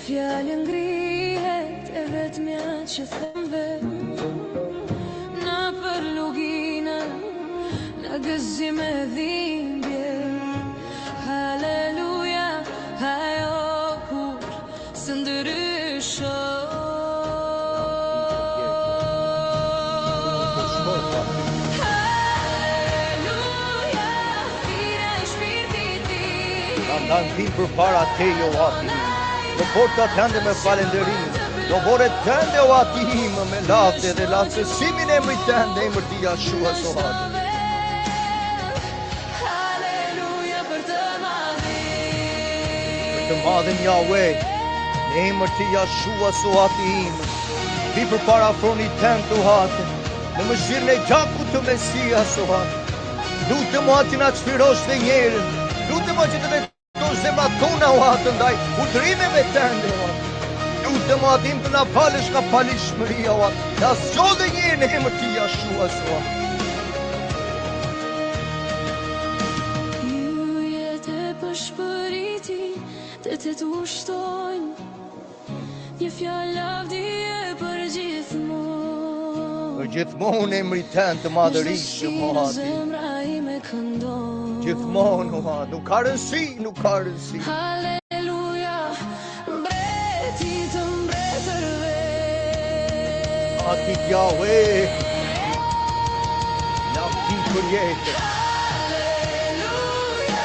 fjalë ngrihet e vetmja që them vetë Nëpër lugina, në gëzim e dhimbje Haleluja, ajo kurrë s'ndryshon Haleluja, thirrja e shpirtit tim Prandaj vijmë përpara teje o Ati im, në portat tënde me falënderim, në oborret tënde o Ati im me lavde dhe lartësimin e emrit tënd në emër të Jashuas o Ati. Haleluja për të madhin. Për të madhin Yahweh, në emër të Jashuas o Ati im, vij përpara fronit tënd o Atë, në mëshirën e gjakut të Mesias o Atë. Lutem o Atë që na çlirosh dhe njëherë, lutem o që të vetosh zemrat tona o Atë ndaj urdhërimeve tënde o Atë. Lutem o Atë im të na falësh nga paligjshmëria o Atë, na zgjo dhe njëherë në emër të Jashuas o Atë. Yjet e pëshpëritin, detet ushtojnë Një fjalë lavdie për gjithmonë Për gjithmonë emri tënd të madhërishëm o Ati. Zemra ime këndon Gjithmonë o Atë, nuk ka rëndësi, nuk ka rëndësi. Haleluja, mbretit të mbretërve Atit Yahweh, lavdi për jetë. Haleluja,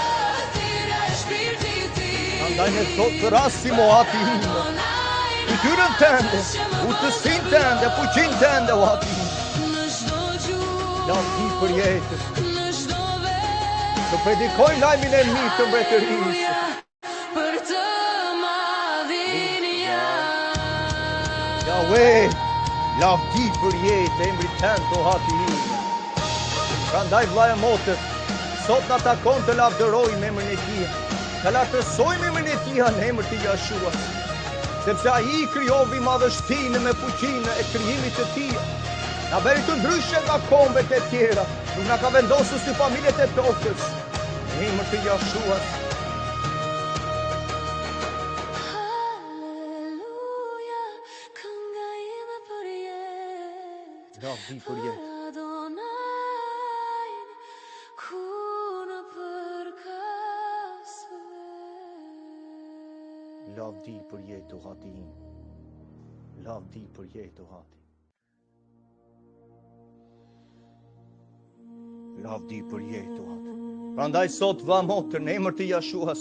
thirrja e shpirtit tim Andaj ne sot thërrasim o Ati im, fytyrën tënde, urtësinë tënde, fuqinë tënde o Ati im. Në çdo gjuhë, Lavdi për jetë. në çdo vend Të predikojmë lajmin e mirë të mbretërisë. Për të madhin Yahweh, lavdi për jetë, emri tënd o Ati im. Prandaj vlla e motër, sot na takon të lavdërojmë emrin e Tij, të lartësojmë emrin e Tij në emër të Jashuas, sepse Ai krijovi madhështinë me fuqinë e krijimit të Tij. Na bëri të ndryshe nga kombet e tjera, nuk na ka vendosur si familjet e tokës. Në emër të Jashuas. Haleluja, kënga ime për jetë. Lavdi për jetë. Për Adonajn, ku në përkasve. Lavdi për jetë o Ati im. Lavdi për jetë o Ati. Lavdi për jetë o Atë. Prandaj sot vlla motër në emër të Jashuas,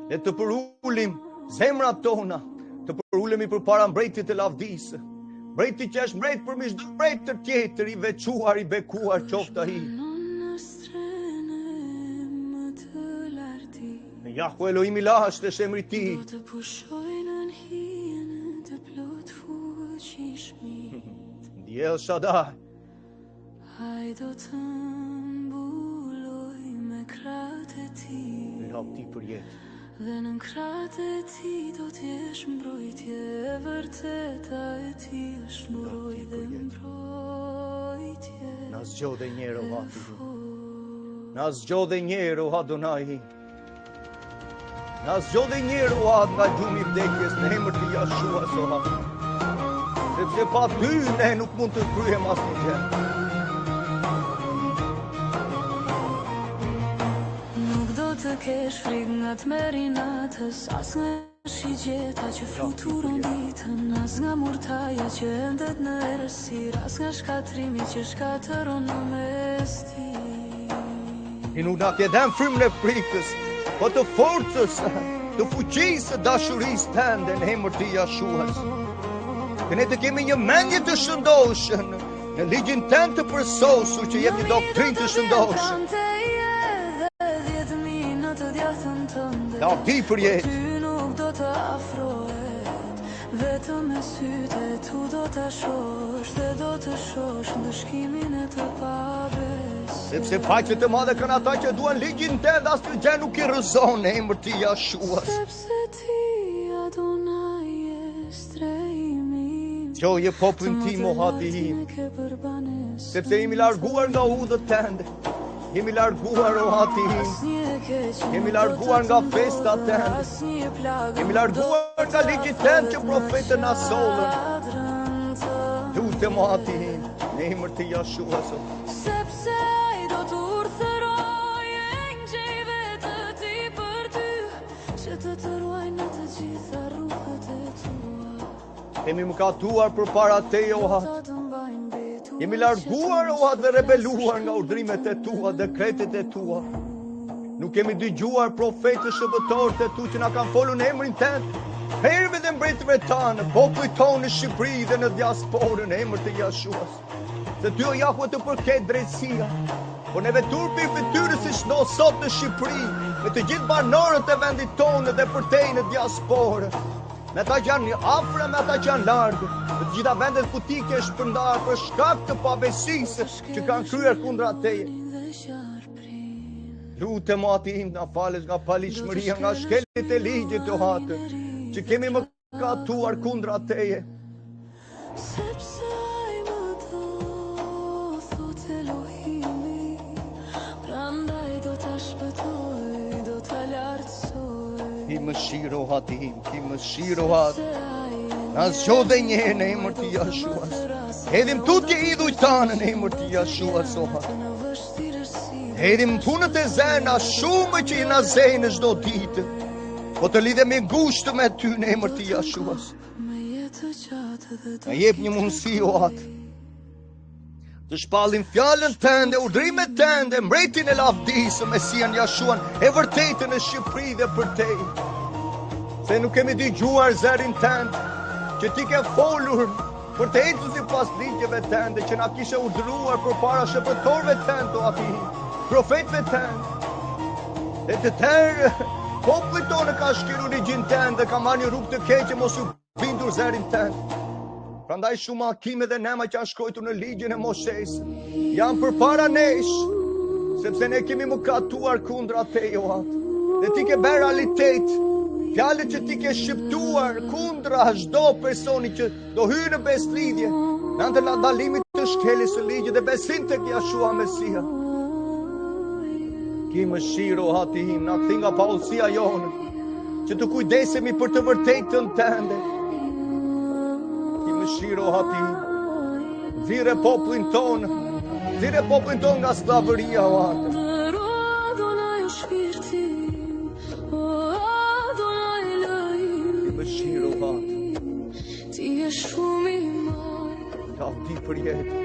le të përulim zemrat tona, të përulemi përpara mbretit të lavdisë. Mbreti që është mbret përmbi çdo mbret të tjetër i veçuar, i bekuar qoftë ai. Në strehën e më të lartit. Në Jahwe Elohim i lashtë është emri i tij. Do të pushoj nën hijen e të plotfuqishmit. Ndjell Shaddai. Ai do të mbuloj me krahët e tij. Lavdi për jetë. Dhe nën krahët e tij do të jesh mbrojtje e vërteta e tij është mburojë Lavdi dhe për jetë. mbrojtje. Na zgjo dhe njëherë o Ati. Na zgjo dhe njëherë o Adonai. Na zgjo dhe njëherë o Atë nga gjumi i vdekjes në emër të Jashuas o Atë. Sepse pa ty ne nuk mund të kryejmë asnjë gjë. Nuk do të kesh frikë nga tmerri i natës, as nga shigjeta që fluturon ditën, as nga murtaja që endet në errësirë, as nga shkatërrimi që shkatërron në mesditë. Ti nuk na ke dhënë frymën e frikës, po të forcës, të fuqisë së dashurisë tënde në emër të Jashuas. Që ne të kemi një mendje të shëndoshë në ligjin tënd të përsosur që jep një doktrinë të shëndoshë. Lavdi për jetë. Ty nuk do të afrohet, vetëm me sytë e tu do të shohësh dhe do të shohësh ndëshkimin e të pabesë. Sepse paqe të madhe kanë ata që duan ligjin tënd, asnjë gjë nuk i rrëzon në emër të Jashuas. Sepse ti Adonai je strehimi im. Zgjoje popullin tim o Ati im, sepse jemi larguar nga udhët tënde. Jemi larguar o Ati im. Jemi larguar nga festa tënde. Jemi larguar nga ligji tënd që profetët na sollën. Lutem o Ati im, në emër të Jashuas. Sepse ai do të urdhërojë engjëjve të tij për ty, që të të ruajnë në të gjitha rrugët e tua. Kemi mëkatuar përpara teje o Atë. Jemi larguar o Atë dhe rebeluar nga urdhrimet e tua, dekretet e tua. Nuk kemi dëgjuar profetët shërbëtorët e tu që na kanë folur në emrin tënd. Herëve dhe mbretërve tanë, popullit tonë në Shqipëri dhe në diasporë në emër të Jashuas. Se ty o Jahve të përket drejtësia. Po neve turpi i fytyrës siç ndodh sot në Shqipëri, me të gjithë banorët e vendit tonë dhe përtej në diasporë. Me ata që janë afër e me ata që janë larg, në të gjitha vendet ku ti ke shpërndarë për shkak të pabesisë që kanë kryer kundra teje. Lutem o Ati im, na falësh nga paligjshmëria, nga shkeljet e ligjit o Atë, që kemi mëkatuar kundra teje. Sepse ai më do, thotë Elohimi, prandaj do ta shpëtoj, do ta lartësoj. Ki mëshirë o Ati im, ki mëshirë o Atë. Na zgjo dhe një herë në emër të Jashuas. Hedhim tutje idhujt tanë në emër të Jashuas o Atë. Hedhim punët e zena shumë që i na zejnë çdo ditë. Po të lidhemi ngushtë me ty në emër të Jashuas. Na jep një mundësi o Atë. Të shpallim fjalën tënde, urdhrimet tënde, mbretin e lavdisë, Mesian Jashuan, e vërtetën në Shqipëri dhe përtej. Se nuk kemi dëgjuar zërin tënd, që ti ke folur për të ecur sipas ligjeve tënde, që na kishe urdhëruar përpara shërbëtorëve tënd, o Ati, profetëve tënd. Dhe të tërë, populli tonë ka shkelur ligjin tënd dhe ka marrë një rrugë të keqe mos iu bindur zërit tënd. Prandaj shumë mallkime dhe nema që janë shkruar në ligjin e Moshes janë përpara nesh, sepse ne kemi mëkatuar kundra teje o Atë. Dhe ti ke bërë realitet fjalët që ti ke shqiptuar kundra çdo personi që do hyjë në besëlidhje, në anë të ndalimit të shkeljes së ligjit dhe besim tek Jashua Mesia. Ki mëshirë o Ati im, na kthy nga paudhësia jonë, që të kujdesemi për të vërtetën tënde. Ki mëshirë o Ati im, nxirre popullin tonë, nxirre popullin tonë nga skllavëria o Atë. Ki mëshirë o Atë. Ti je shumë i madh. Lavdi për jetë.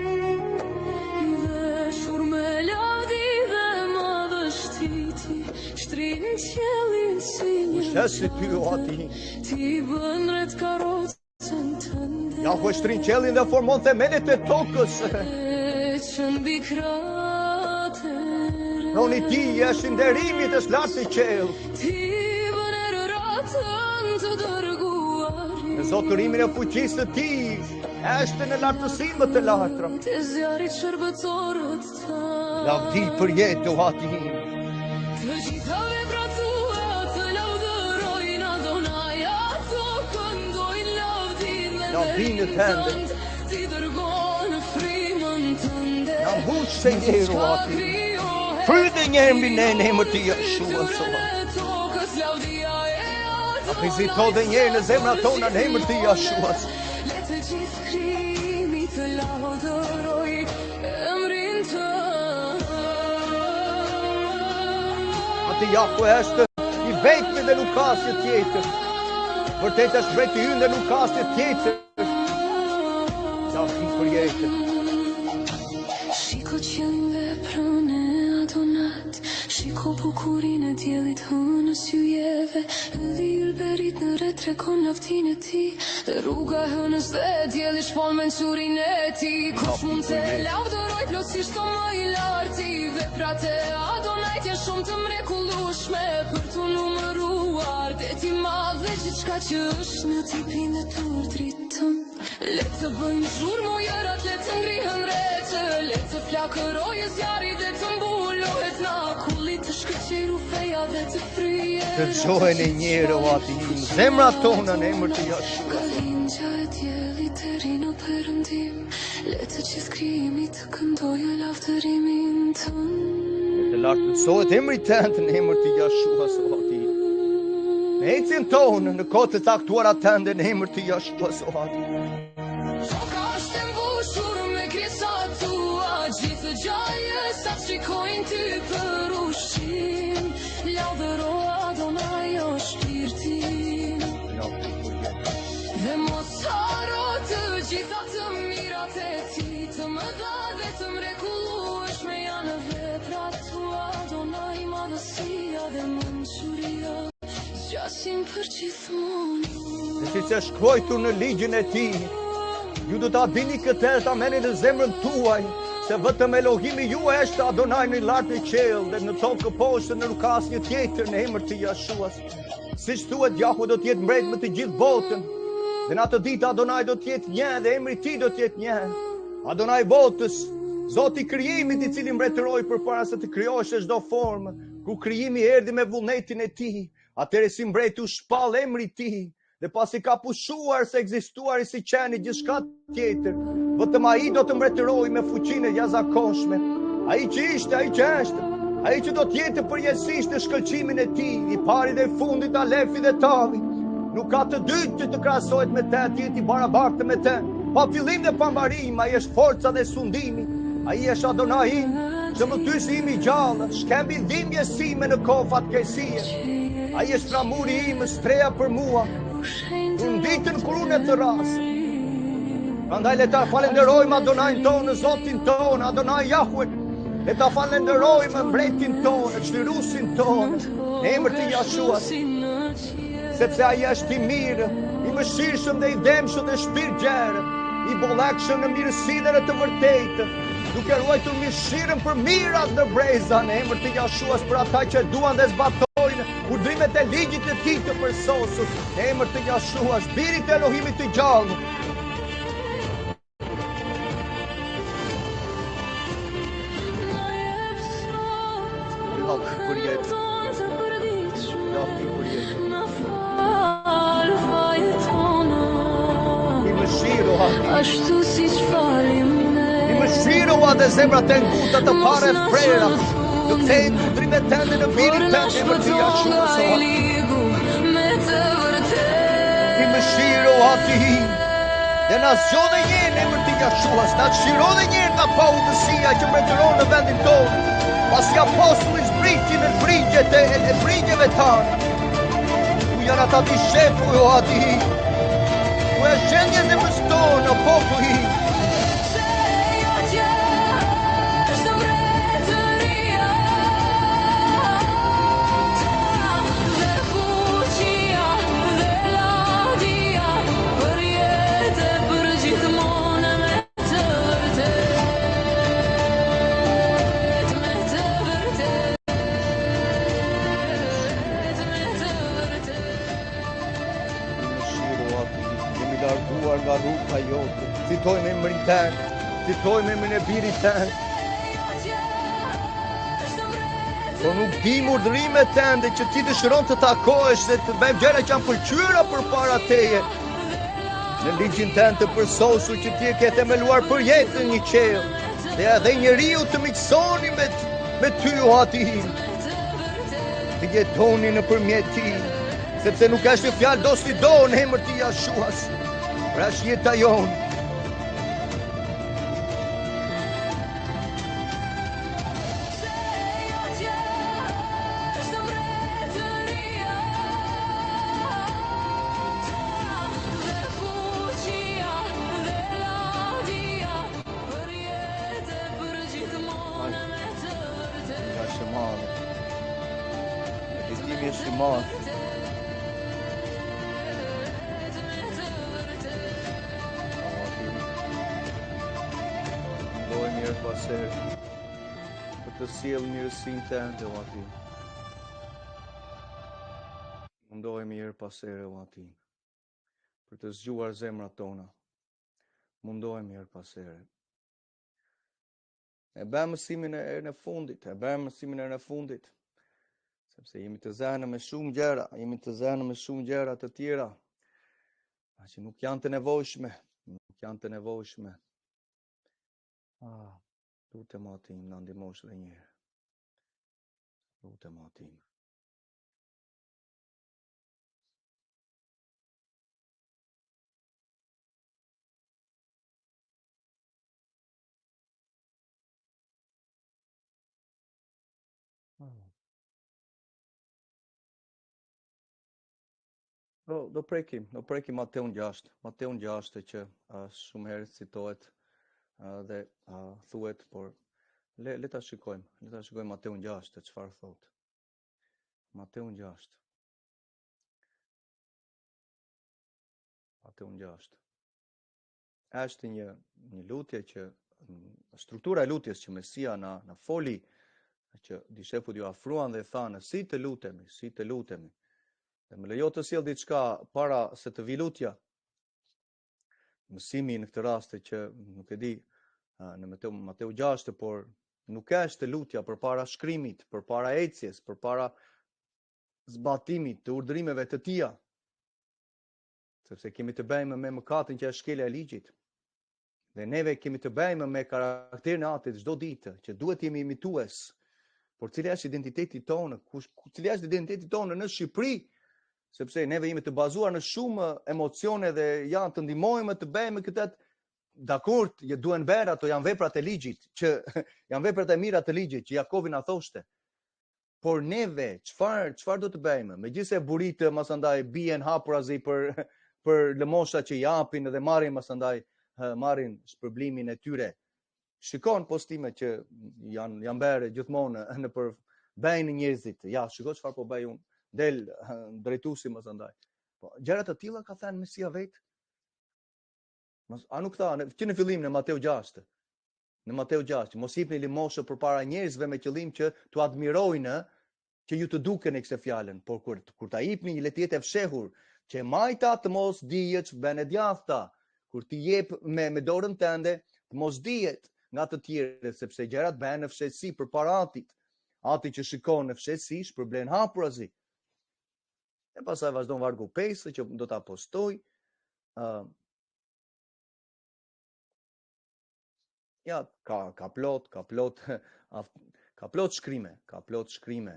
I veshur me lavdi dhe madhështi ti shtrin qiellin si një. Kush është si ty o Ati? Ti bën retë karrocën tënde. Jahve shtrin qiellin dhe formon themelet e tokës. Që mbi krahët e Froni i tij është i nderimit është lart në qiell. Ti bën erëratën të dërguarin. Në zotërimin e fuqisë së tij është në lartësi më të lartra. Të zjarrit shërbëtorët tanë. Lavdi për jetë o Ati im. Të gjitha veprat tua të lavdërojnë Adonai, ato këndojnë lavdinë dhe Lavdinë nderin tënde. tënd, Ti dërgon frymën tënde. Na mbush edhe një herë o Ati. Fryj dhe një herë mbi ne në emër të Jeshuas o Atë. Na vizito dhe një herë në zemrat tona në emër të Jeshuas. Le të gjithë krijimi të lavdëroj emrin tënd. Ati Jahve është i vetmi dhe nuk ka asnjë tjetër. Vërtet është mbreti ynë dhe nuk ka asnjë tjetër. Lavdi për jetë. Shiko qiellin veprën e Adonait, shiko bukurinë e diellit hënës yjeve, ylli ylberit në re tregon lavdinë e tij, dhe rruga e hënës dhe e diellit shpall mençurinë e tij. Kush mund të lavdëroj plotësisht o më i larti, veprat e Adonait janë shumë të mrekullueshme për t'u numëruar, deti i madh dhe gjithçka që është në të bindet urdhrit tënd. Le të bëjnë zhurmë ujërat, le të ngrihen retë, le të flakërojë zjarri dhe të mbulohet akulli, të shkëlqejë rrufeja dhe të fryjë. Të zgjohen edhe një herë o Ati im, zemrat tona në emër të Jeshuas. Lindja e diellit deri në perëndim, le të gjithë krijimi të këndojë lavdërimin tënd. Të lartësohet emri tënd në emër të Jashuas o Ati. Në ecjen tonë në kohë të caktuara tënde në emër të Jashuas o Ati. Toka është e mbushur me krijesat tua, gjithë gjallesat shikojnë ty për ushqim. Lavdëro Adonai o shpirti im. Lavdi për jetë. Dhe mos harro të gjitha të mirat e tij, të mëdha dhe të mrekullueshme janë veprat tua, Adonai madhësia dhe mençuria zgjasin përgjithmonë. Dhe siç është shkruajtur në ligjin e tij, ju do ta dini këtë dhe ta merrni në zemrën tuaj, se vetëm Elohimi juaj është Adonai në lart në qiell dhe në tokë poshtë nuk ka asnjë tjetër në emër të Jashuas. Siç thuhet, Jahwe do të jetë mbret mbi të gjithë botën. Dhe në atë ditë Adonai do të jetë një dhe emri i tij do të jetë një. Adonai i botës, Zoti i krijimit i cili mbretëroi përpara se të krijohej çdo formë, kur krijimi erdhi me vullnetin e tij, atëherë si mbret u shpall emri i tij, dhe pasi ka pushuar së ekzistuari si qenie gjithçka tjetër, vetëm ai do të mbretërojë me fuqinë e jashtëzakonshme. Ai që ishte, ai që është, ai që do të jetë përjetësisht në shkëlqimin e tij, i pari dhe i fundit, Alefi dhe Tavi. Nuk ka të dytë që të krahasohet me të, të jetë i barabartë me të. Pa fillim dhe pa mbarim, ai është forca dhe sundimi. Ai është Adonai im, shpëtuesi im i gjallë, shkëmbi i dhimbjes sime në kohë fatkeqësie. Ai është flamuri im, streha për mua. Në ditën kur unë e thërras. Prandaj le ta falënderojmë Adonain tonë, Zotin tonë, Adonai Jahwe. Le ta falënderojmë mbretin tonë, çliruesin tonë, në emër të Jashuas. Sepse ai është i mirë, i mëshirshëm dhe i dhembshëm dhe shpirtgjerë, i bollëkshëm në mirësi dhe në të vërtetë, duke ruajtur mëshirën për mijëra ndër breza në emër të Jashuas për ata që e duan dhe zbatojnë urdhrimet e ligjit të tij të përsosur në emër të Jashuas, birit të Elohimit të gjallë. Lavdi për jetë. Lavdi për jetë. Ti mëshiro, Ashtu siç falim ne. Ti mëshiro dhe zemrat e nguta të para e prera. Të kthejnë urdhrimet tënde në birin tënd në emër të Jashuas. Ti mëshiro Ati im. Dhe na zgjo dhe një herë në emër të Jashuas, na çliro dhe një herë nga paudhësia që mbretëron në vendin tonë. Pasi apostulli zbriti në brigjet e, e brigjeve tanë. Ku janë ata dishepuj o Ati im? Ku është gjendja e zemrës tonë o populli im? Jemi larguar nga rruga jote. Citojmë emrin tënd, citojmë emrin e birit tënd. Po nuk dimë urdhërimet tënde që ti dëshiron të takohesh dhe të bëjmë gjëra që janë pëlqyera përpara teje. Në ligjin tënd të përsosur që ti e ke themeluar për jetë në një qiell. Dhe edhe njeriu të miqësoni me, me ty o Ati im. Të jetoni nëpërmjet tij, sepse nuk është një fjalë dosido në emër të Jashuas. Pra është jeta jonë. Meditimi është i madh. Mundohemi herë pas here për të sjellë mirësinë tënde, o Ati. Mundohemi herë pas here, o Ati, për të zgjuar zemrat tona. Mundohemi herë pas here. E bëmë mësimin e herën e fundit, e bëmë mësimin e herën e fundit, sepse jemi të zënë me shumë gjëra, jemi të zënë me shumë gjëra të tjera, a që nuk janë të nevojshme, nuk janë të nevojshme. Ah, lutem Ati, na ndihmosh edhe një herë. Lutem Atin. Do, do prekim, do prekim Mateun 6, Mateun 6 që uh, shumë herë citohet uh, dhe uh, thuhet, por le, le ta shikojmë, le ta shikojmë Mateun 6, çfarë thotë. Mateun 6. Mateun 6. Është një një lutje që struktura e lutjes që Mesia na na foli që dishepujt iu afruan dhe thanë si të lutemi, si të lutemi. Dhe më lejo të sjell diçka para se të vijë lutja. Mësimi në këtë rast që nuk e di në Mateu, Mateu 6, por nuk është lutja përpara shkrimit, përpara ecjes, përpara zbatimit të urdhërimeve të tija. Sepse kemi të bëjmë me mëkatin që është shkelja e ligjit. Dhe neve kemi të bëjmë me karakterin e Atit çdo ditë, që duhet të jemi imitues. Por cili është identiteti tonë? Kush cili është identiteti tonë në Shqipëri? Sepse neve jemi të bazuar në shumë emocione dhe janë të ndihmojmë të bëjmë këtë dakord, je duhen bërë ato janë veprat e ligjit, që janë veprat e mira të ligjit që Jakovi na thoshte. Por neve, çfarë çfarë do të bëjmë? Megjithëse buritë masandaj bien hapurazi për për lëmosha që japin dhe marrin masandaj marrin shpërblimin e tyre. Shikon postime që janë janë bërë gjithmonë nëpër bëjnë njerëzit. Ja, shiko çfarë po bëj unë. Del drejtuesi masandaj. Po gjëra të tilla ka thënë Mesia vetë. Mos, a nuk tha, në, që në fillim në Mateu 6, në Mateu 6, mos jipni lëmoshë përpara njerëzve me qëllim që t'u admirojnë, që ju të duken e kështë fjalën, por kur, kur ta jipni le të jetë e fshehur, që e majta të mos dihet ç'bën e djathta, kur ti jep me, me dorën tënde, të mos dihet nga të tjerët, sepse gjërat bëhen në fshehtësi përpara atit. Ati që shikon në fshehtësi, shpërblen hapurazi. E pastaj vazhdon vargu 5 që do ta postoj. Uh, ja, ka, ka plot, ka plot, ka plot shkrime, ka plot shkrime.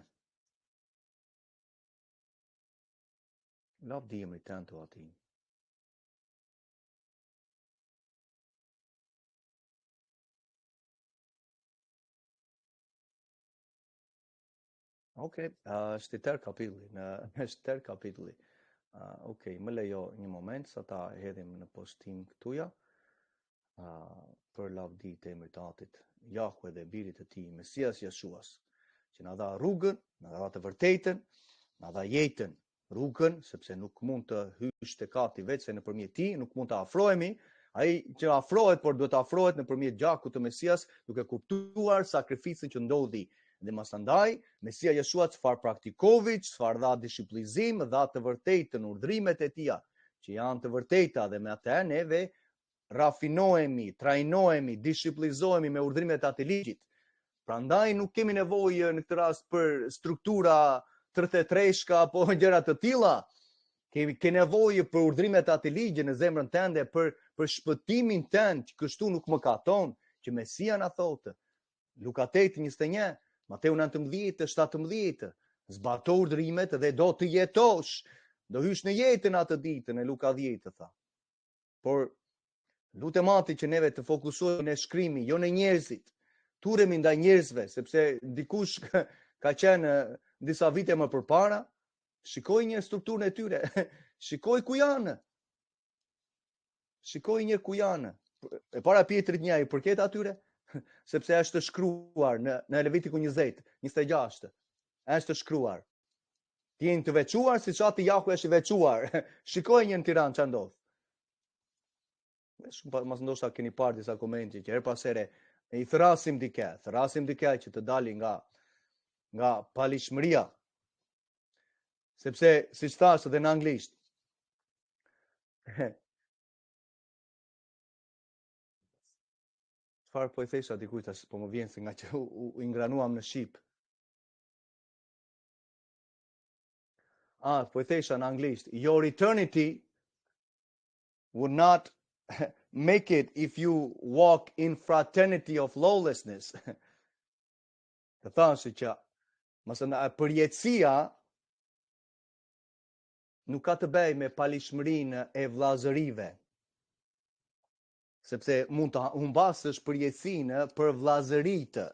Lavdi emrit tënd o Ati. Ok, uh, është i tërë kapitulli, në, është tërë kapitulli. Uh, ok, më lejo një moment sa ta hedhim në postim këtuja. Uh, për lavdi të emrit të Atit, Jahwe dhe birit të tij, Mesias Jeshuas, që na dha rrugën, na dha të vërtetën, na dha jetën, rrugën, sepse nuk mund të hysh tek Ati veçse nëpërmjet tij, nuk mund të afrohemi, ai që afrohet, por duhet të afrohet nëpërmjet gjakut të Mesias, duke kuptuar sakrificën që ndodhi. Dhe masandaj, Mesia Jeshua çfarë praktikovi, çfarë dha dishiplizim, dha të vërtetën, urdhrimet e tija, që janë të vërteta dhe me atë neve rafinohemi, trajnohemi, dishiplizohemi me urdhrimet e atij ligjit. Prandaj nuk kemi nevojë në këtë rast për struktura 33-shka apo gjëra të tilla. Kemi ke nevojë për urdhrimet e atij ligji në zemrën tënde për për shpëtimin tënd, që kështu nuk mëkaton, që Mesia na thotë. Luka 8:21, Mateu 19:17, zbato urdhrimet dhe do të jetosh. Do hysh në jetën atë ditë në Luka 10 tha. Por lutem Atin që neve të fokusohemi në shkrimi, jo në njerëzit. Turremi ndaj njerëzve, sepse dikush ka qenë disa vite më përpara, shikoj një strukturën e tyre, shikoj ku janë. Shikoj një ku janë. E para Pjetrit një i përket atyre, sepse është shkruar në në Levitiku 20, 26. Është shkruar. Të jeni të veçuar siç Ati Jahwe është i veçuar. Shikoj një në Tiranë ça ndodh. Shumë pa, mas ndoshta keni parë disa komente që herë pas here i thrasim dikë, thrasim dikë që të dali nga nga paligjshmëria. Sepse siç thashë edhe në anglisht. Çfarë po i thesha dikujt tash, po më vjen se nga që u, u, u ingranuam në shqip. Ah, po i thesha në anglisht, your eternity would not make it if you walk in fraternity of lawlessness. Të thashë që. Masandaj përjetësia nuk ka të bëjë me paligjshmërinë e vllazërive. Sepse mund të humbasësh përjetësinë për vllazëritë.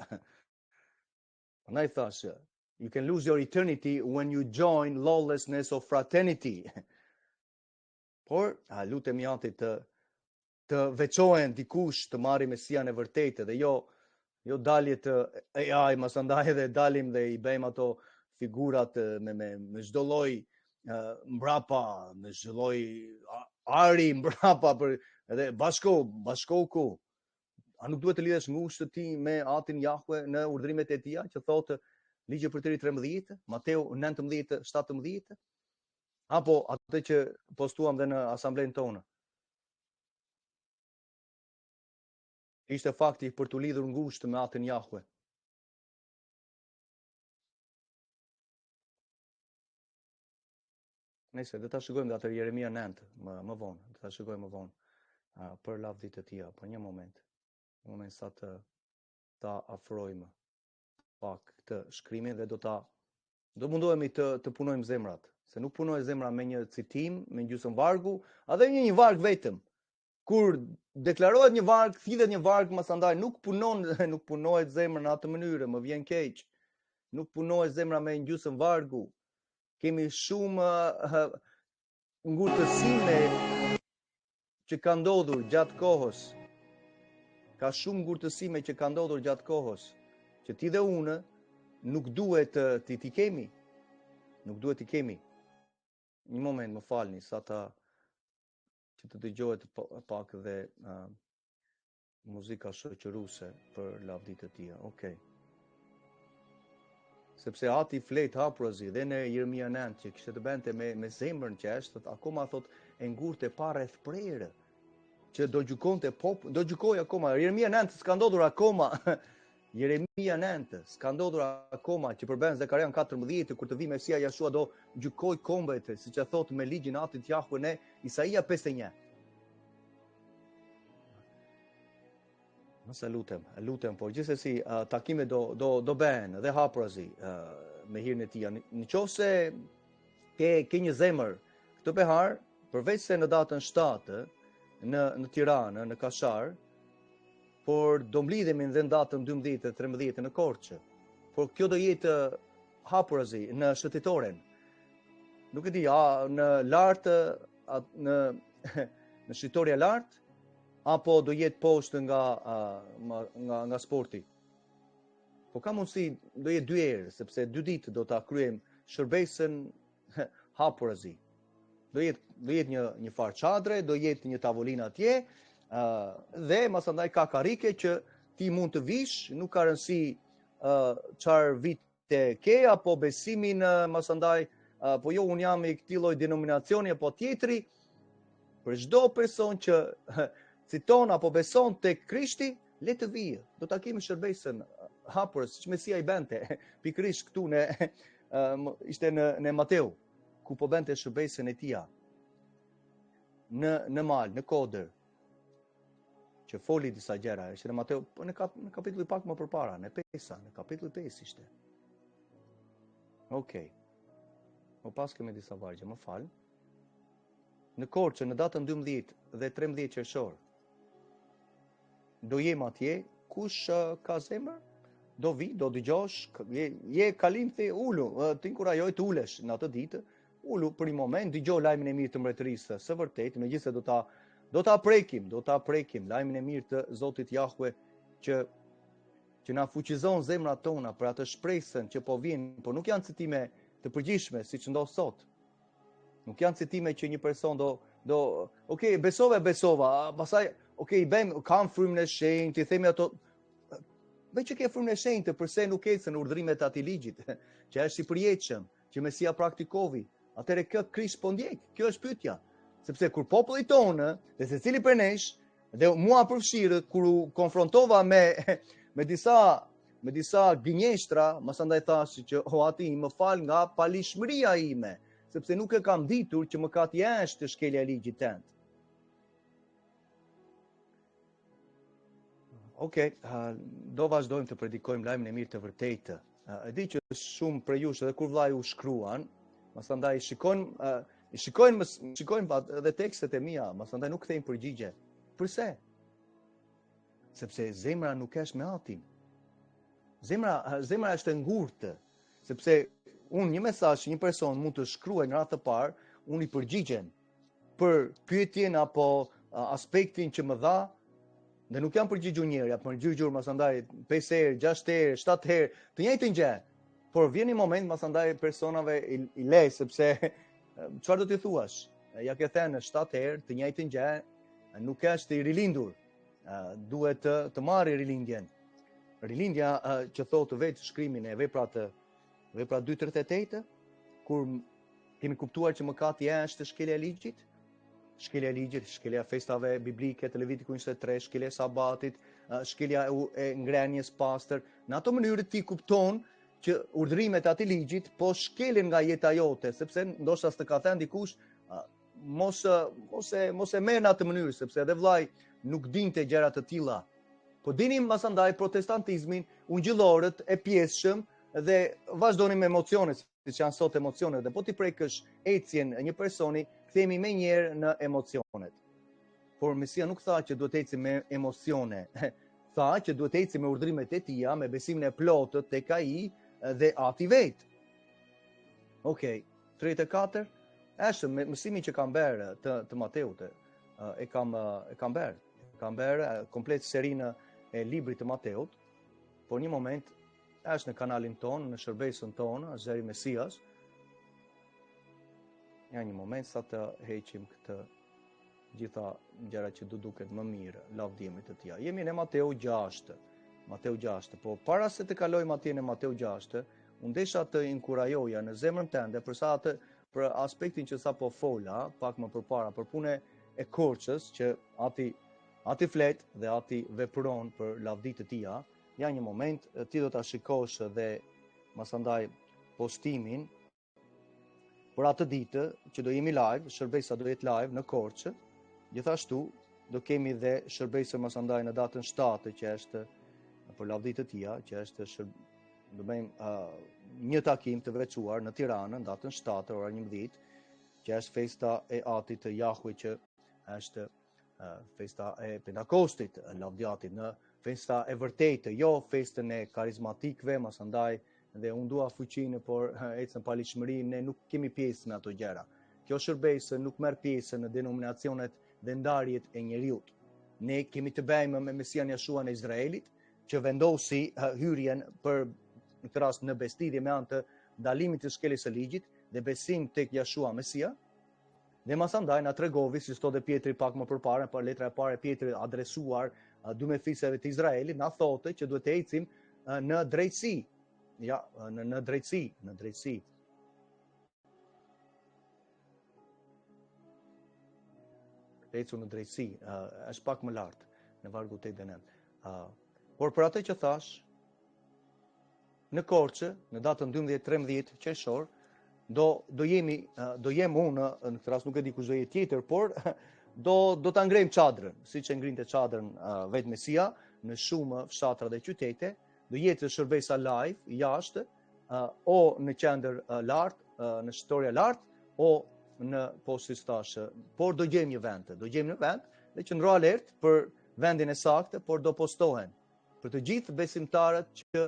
Prandaj thashë, you can lose your eternity when you join lawlessness of fraternity. Por, a lutemi Atit të të veçohen dikush të marri Mesian e vërtetë dhe jo jo dalje të AI, masandaj edhe dalim dhe i bëjmë ato figurat me me me çdo lloj mbrapa, me çdo lloj ari mbrapa për edhe bashko, bashko ku. A nuk duhet të lidhesh ngushtë ti me Atin Jahwe në urdhrimet e tija që thotë Ligji Përtëri 13, Mateu 19, 17, apo atë që postuam dhe në asamblenë tonë. Ishte fakti për t'u lidhur ngushtë me Atin Jahwe. Nëse do ta shikojmë dhe atë Jeremia 9 më më vonë, do ta shikojmë më vonë uh, për lavditë e tija, për një moment. Një moment sa të ta afrojmë pak këtë shkrimin dhe do ta do mundohemi të të punojmë zemrat, se nuk punohet zemra me një citim, me një gjysmë vargu, a dhe një një varg vetëm. Kur deklarohet një varg, thithet një varg, masandaj nuk punon, nuk punohet zemra në atë mënyrë, më vjen keq. Nuk punohet zemra me një gjysmë vargu. Kemi shumë uh, ngurtësime që ka ndodhur gjatë kohës. Ka shumë ngurtësime që ka ndodhur gjatë kohës, që ti dhe unë nuk duhet të t'i t'i kemi. Nuk duhet t'i kemi. Një moment, më falni, sa ta që të dëgjohet pak dhe uh, Muzika shoqëruese për lavditë e tija. Okej. Okay. Sepse ati flet hapurazi dhe në Jeremia 9 që kishte të bënte me me zemrën që është akoma thot e ngurtë e pa rrethprerë që do gjykonte pop, do gjykoj akoma. Jeremia 9 s'ka ndodhur akoma. Jeremia 9 s'ka ndodhur akoma që përbën Zekarian 14 kur të vijë Mesia Jashua do gjykoj kombet, siç e thot me ligjin atit Jahwe në Isaia 51. Nëse lutem, lutem, por gjithsesi uh, takime do do do bëhen dhe hapurazi uh, me hirin e tij. Në qoftë se ke ke një zemër këtë behar, përveç se në datën 7 në në Tiranë, në Kashar, por do mblidhemi dhe në datën 12 dhe 13 në Korçë. Por kjo do jetë hapurazi në shëtitoren. Nuk e di, a në lart a, në në shëtitorja lart apo do jetë poshtë nga nga nga sporti. Po ka mundësi do jetë dy herë, sepse dy ditë do ta kryejmë shërbesën hapurazi. Do jetë do jetë një një farë çadre, do jetë një tavolinë atje, ë uh, dhe masandaj ka karrike që ti mund të vish, nuk ka rëndësi ë uh, çfarë vit te ke apo besimin masandaj po jo unë jam i këtij lloj denominacioni apo tjetri për çdo person që citon apo beson tek Krishti le të vijë do ta kemi shërbesën hapur siç Mesia i bënte pikërisht këtu në ishte në në Mateu ku po bënte shërbesën e tija në në mal në kodër që foli disa gjëra, ishte në Mateu, po në kap, në kapitullin pak më përpara, në pesa, në kapitullin 5 ishte. Okej. Okay. Po pas kemi disa vargje, më fal. Në Korçë, në datën 12 dhe 13 qershor, do jem atje, kush uh, ka zemër, do vi, do dëgjosh, je, je kalimthi, ulu, të inkurajoj të ulesh në atë ditë, Ulu për një moment, dëgjo lajmin e mirë të mbretërisë së vërtetë, megjithëse do ta do ta prekim, do ta prekim lajmin e mirë të Zotit Jahwe që që na fuqizon zemrat tona për atë shpresën që po vjen, por nuk janë citime të përgjithshme siç ndodh sot. Nuk janë citime që një person do do, ok, besova, besova, pastaj, ok, i bëjmë, kam frymën e shenjtë, i themi ato Me që ke frymën e shenjtë, përse nuk ecën urdhrimet e atij ligjit, që është i përjetshëm, që Mesia praktikovi, atëherë kë Krisht po ndjek, kjo është pyetja. Sepse kur populli tonë dhe secili prej nesh dhe mua përfshirë kur u konfrontova me me disa me disa gënjeshtra, masandaj thashë që o ati më fal nga paligjshmëria ime, sepse nuk e kam ditur që mëkati është shkelja e ligjit tënd. Okej, okay, do vazhdojmë të predikojmë lajmin e mirë të vërtetë. E di që shumë prej jush edhe kur vllai u shkruan, masandaj shikojnë, i shikojnë, më shikojnë edhe tekstet e mia, masandaj nuk kthejnë përgjigje. Përse? Sepse zemra nuk është me atin. Zemra, zemra është e ngurtë, sepse unë një mesazh që një person mund të shkruajë në radhë të parë, unë i përgjigjem për pyetjen apo aspektin që më dha, dhe nuk jam përgjigjur një herë, jam përgjigjur masandaj 5 herë, 6 herë, 7 herë, të njëjtën gjë. Por vjen një moment masandaj personave i, i le sepse çfarë do t'i thuash? Ja ke thënë 7 herë të njëjtën gjë, nuk është i rilindur. Duhet të të marrë rilindjen. Rilindja që thotë vetë shkrimi në veprat vepra 2:38 kur kemi kuptuar që mëkati është shkelja e ligjit, shkelja e ligjit, shkelja e festave biblike të Levitiku 23, shkelja e sabatit, shkelja e, e ngrënies pastër. Në ato mënyrë ti kupton që urdhërimet e atij ligjit po shkelen nga jeta jote, sepse ndoshta s'të ka thënë dikush mos mos e mos e merr në atë mënyrë, sepse edhe vllai nuk dinte gjëra të tilla. Po dinim masandaj protestantizmin, ungjillorët e pjesshëm dhe vazhdonim me emocionet, siç janë sot emocionet dhe po t'i prekësh ecjen e një personi, kthehemi menjëherë në emocionet. Por Mesia nuk tha që duhet të ecim me emocione. Tha që duhet të ecim me urdhërimet e tija, me besimin e plotë tek ai dhe ati vetë. Okej, okay. 34 është mësimi që kam bërë të të Mateut, e kam e kam bërë. Kam bërë komplet serinë e librit të Mateut, por një moment është në kanalin tonë, në shërbesën tonë, Zëri Mesias. Ja një moment sa të heqim këtë gjitha gjëra që do duket më mirë, lavdi emrit të tija. Jemi në Mateu 6. Mateu 6, po para se të kalojmë atje në Mateu 6, unë desha të inkurajoja në zemrën tënde për sa atë për aspektin që sapo fola pak më përpara për punën e Korçës që ati ati flet dhe ati vepron për lavdi të tija. Ja një moment, ti do ta shikosh dhe masandaj postimin për atë ditë që do jemi live, shërbesa do jetë live në Korçë. Gjithashtu do kemi dhe shërbesën masandaj në datën 7 që është për lavdi të tija, që është shërb... do bëjmë uh, një takim të veçuar në Tiranë në datën 7 ora 11, që është festa e Atit të Jahwe që është festa e Pentakostit, lavdi Atit në festa e vërtetë, jo festën e karizmatikëve, masandaj dhe unë dua fuqinë, por ecën paligjshmëri, ne nuk kemi pjesë me ato gjëra. Kjo shërbesë nuk merr pjesë në denominacionet dhe ndarjet e njeriut. Ne kemi të bëjmë me Mesian Jashuan e Izraelit, që vendosi hyrjen për në këtë rast në besëlidhje me anë të ndalimit të shkeljes së ligjit dhe besim tek Jashua Mesia, Dhe masandaj na tregovi, siç thotë Pjetri pak më përpara, për letra e parë e Pjetrit adresuar 12 fiseve të Izraelit, na thotë që duhet të ecim në drejtësi. Ja, në në drejtësi, në drejtësi. Të ecur në drejtësi, është pak më lart në vargu 8 dhe 9. Por për atë që thashë, Në Korçë, në datën 12-13 qershor, do do jemi do jem unë në këtë rast nuk e di kush do jetë tjetër, por do do ta ngrejmë çadrën, siç e ngrinte çadrën vetë Mesia në shumë fshatra dhe qytete, do jetë shërbesa live jashtë o në qendër lart, në shtorja lart o në po siç thashë, por do gjejmë një vend, do gjejmë një vend dhe qëndro alert për vendin e saktë, por do postohen për të gjithë besimtarët që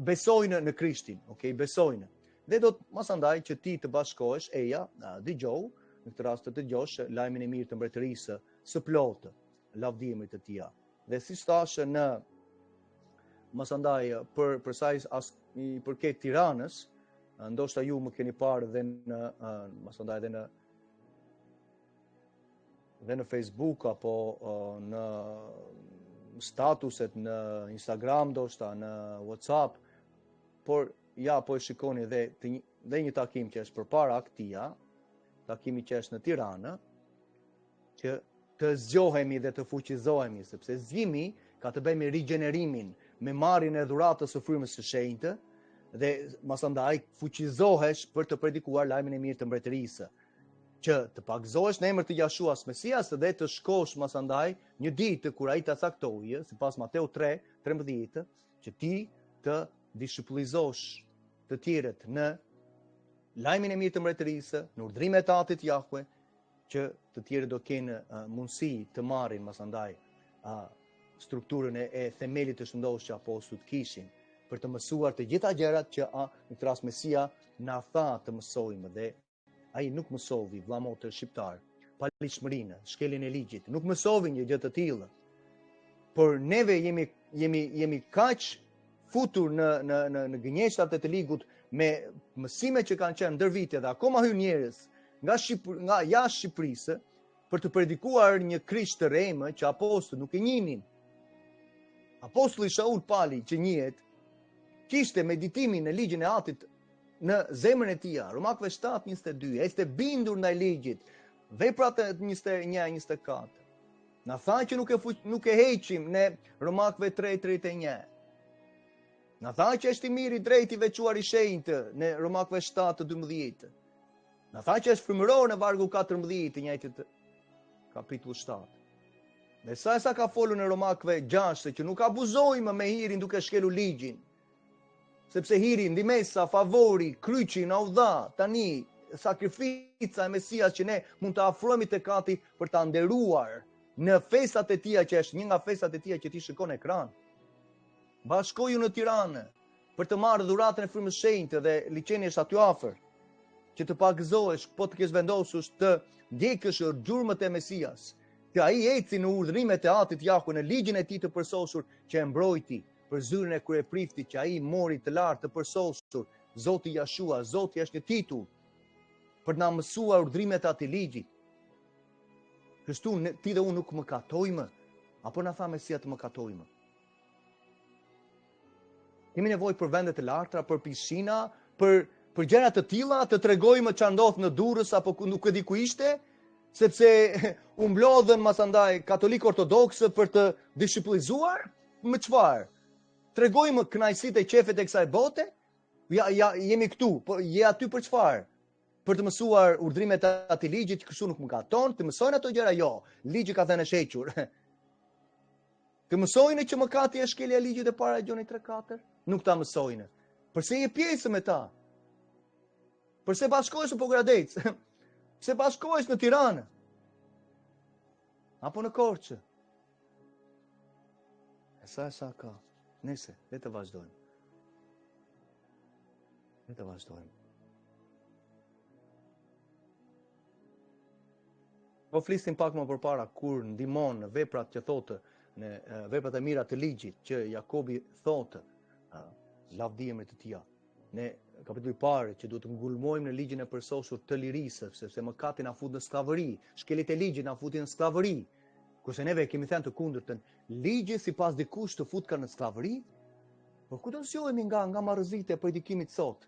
besojnë në Krishtin, ok, besojnë. Dhe do të masandaj që ti të bashkohesh, eja, dëgjohu, në këtë rast të dëgjosh lajmin e mirë të mbretërisë së plotë, lavdi emrit të tija. Dhe siç thashë në masandaj për për sa i, as, i përket Tiranës, ndoshta ju më keni parë dhe në masandaj dhe në dhe në Facebook apo në statuset në Instagram ndoshta në WhatsApp, por ja po e shikoni dhe të një, dhe një takim që është përpara këtija, takimi që është në Tiranë, që të zgjohemi dhe të fuqizohemi, sepse zgjimi ka të bëjë me rigjenerimin, me marrjen e dhuratës së frymës së shenjtë dhe masandaj fuqizohesh për të predikuar lajmin e mirë të mbretërisë. që të pagëzohesh në emër të Jashuas Mesias dhe të shkosh masandaj një ditë kur ai ta caktojë, sipas Mateu 3, 13, që ti të. dishipulizosh të tjerët në lajmin e mirë të mbretërisë, në urdhrimet e Atit Jahwe, që të tjerët do kenë uh, mundësi të marrin masandaj uh, strukturën e, e themelit të shëndoshë që apostujt kishin, për të mësuar të gjitha gjërat që a, në këtë rast Mesia na tha të mësojmë dhe ai nuk mësovi vlla motër shqiptar, paligjshmërinë, shkeljen e ligjit, nuk mësovi një gjë të tillë. Por neve jemi jemi jemi kaq futur në në në në gënjeshtrat e të ligut me mësime që kanë qenë ndër vite dhe akoma hyn njerëz nga Shqip, nga jashtë Shqipërisë për të predikuar një Krisht të rremë që apostujt nuk e njihnin. Apostulli Shaul Pali që njihet kishte meditimin në ligjin e Atit në zemrën e tij, Romakëve 7:22, ecte bindur ndaj ligjit, veprat e 21 24. Na tha që nuk e fuq, nuk e heqim në Romakëve 3:31. Na tha që është i mirë, i drejtë, i veçuar i shenjtë në Romakëve 7:12. Na tha që është frymëror në vargu 14 të njëjtit kapitull 7. Dhe sa e sa ka folur në Romakëve 6 që nuk abuzojmë me hirin duke shkelur ligjin. Sepse hiri, ndihmesa, favori, kryqi na u dha, tani sakrifica e Mesias që ne mund të afrohemi tek Ati për ta nderuar në festat e tija që është një nga festat e tija që ti shikon në ekran. Bashkoju në Tiranë për të marrë dhuratën e frymës shenjtë dhe liqeni është aty afër që të pagëzohesh, po të kesh vendosur të ndjekësh gjurmët e Mesias, që ai eci në urdhërimet e Atit Jahwe në ligjin e tij të përsosur që e mbrojti për zyrën e kryepriftit që ai mori të lartë të përsosur, Zoti Jashua, Zoti është një titull për të na mësuar urdhërimet e atij ligji. Kështu ne, ti dhe unë nuk mëkatojmë, apo na tha Mesia të mëkatojmë. Kemi nevojë për vende të larta, për pishina, për për gjëra të tilla, të tregojmë çfarë ndodh në Durrës apo ku nuk e di ku ishte, sepse u mblodhën masandaj katolikë ortodoksë për të dishiplizuar, Me çfarë? Tregojmë kënaqësitë e qefet e kësaj bote? Ja, ja, jemi këtu, po je aty për çfarë? Për të mësuar urdhrimet e atij ligjit, kështu nuk mëkaton, të mësojnë ato gjëra jo. Ligji ka thënë është hequr. Të mësojnë që mëkati është shkelja e ligjit e para Gjonit 3:4? Nuk ta mësojnë. Përse je pjesë me ta? Përse bashkohesh në Pogradec? Pse bashkohesh në Tiranë? Apo në Korçë? E sa e sa ka. Nëse, le të vazhdojmë. Le të vazhdojmë. Po flisnim pak më përpara kur ndihmon në veprat që thotë në veprat e mira të ligjit që Jakobi thotë lavdi emrit të tij. Në kapitulli i parë që duhet të ngulmojmë në ligjin e përsosur të lirisë, sepse mëkati na fut në skllavëri, shkeljet e ligjit na futin në skllavëri. Kurse neve kemi thënë të kundërtën, ligji sipas dikush të futka në skllavëri? Por ku do zgjohemi nga nga marrëzitë e predikimit sot?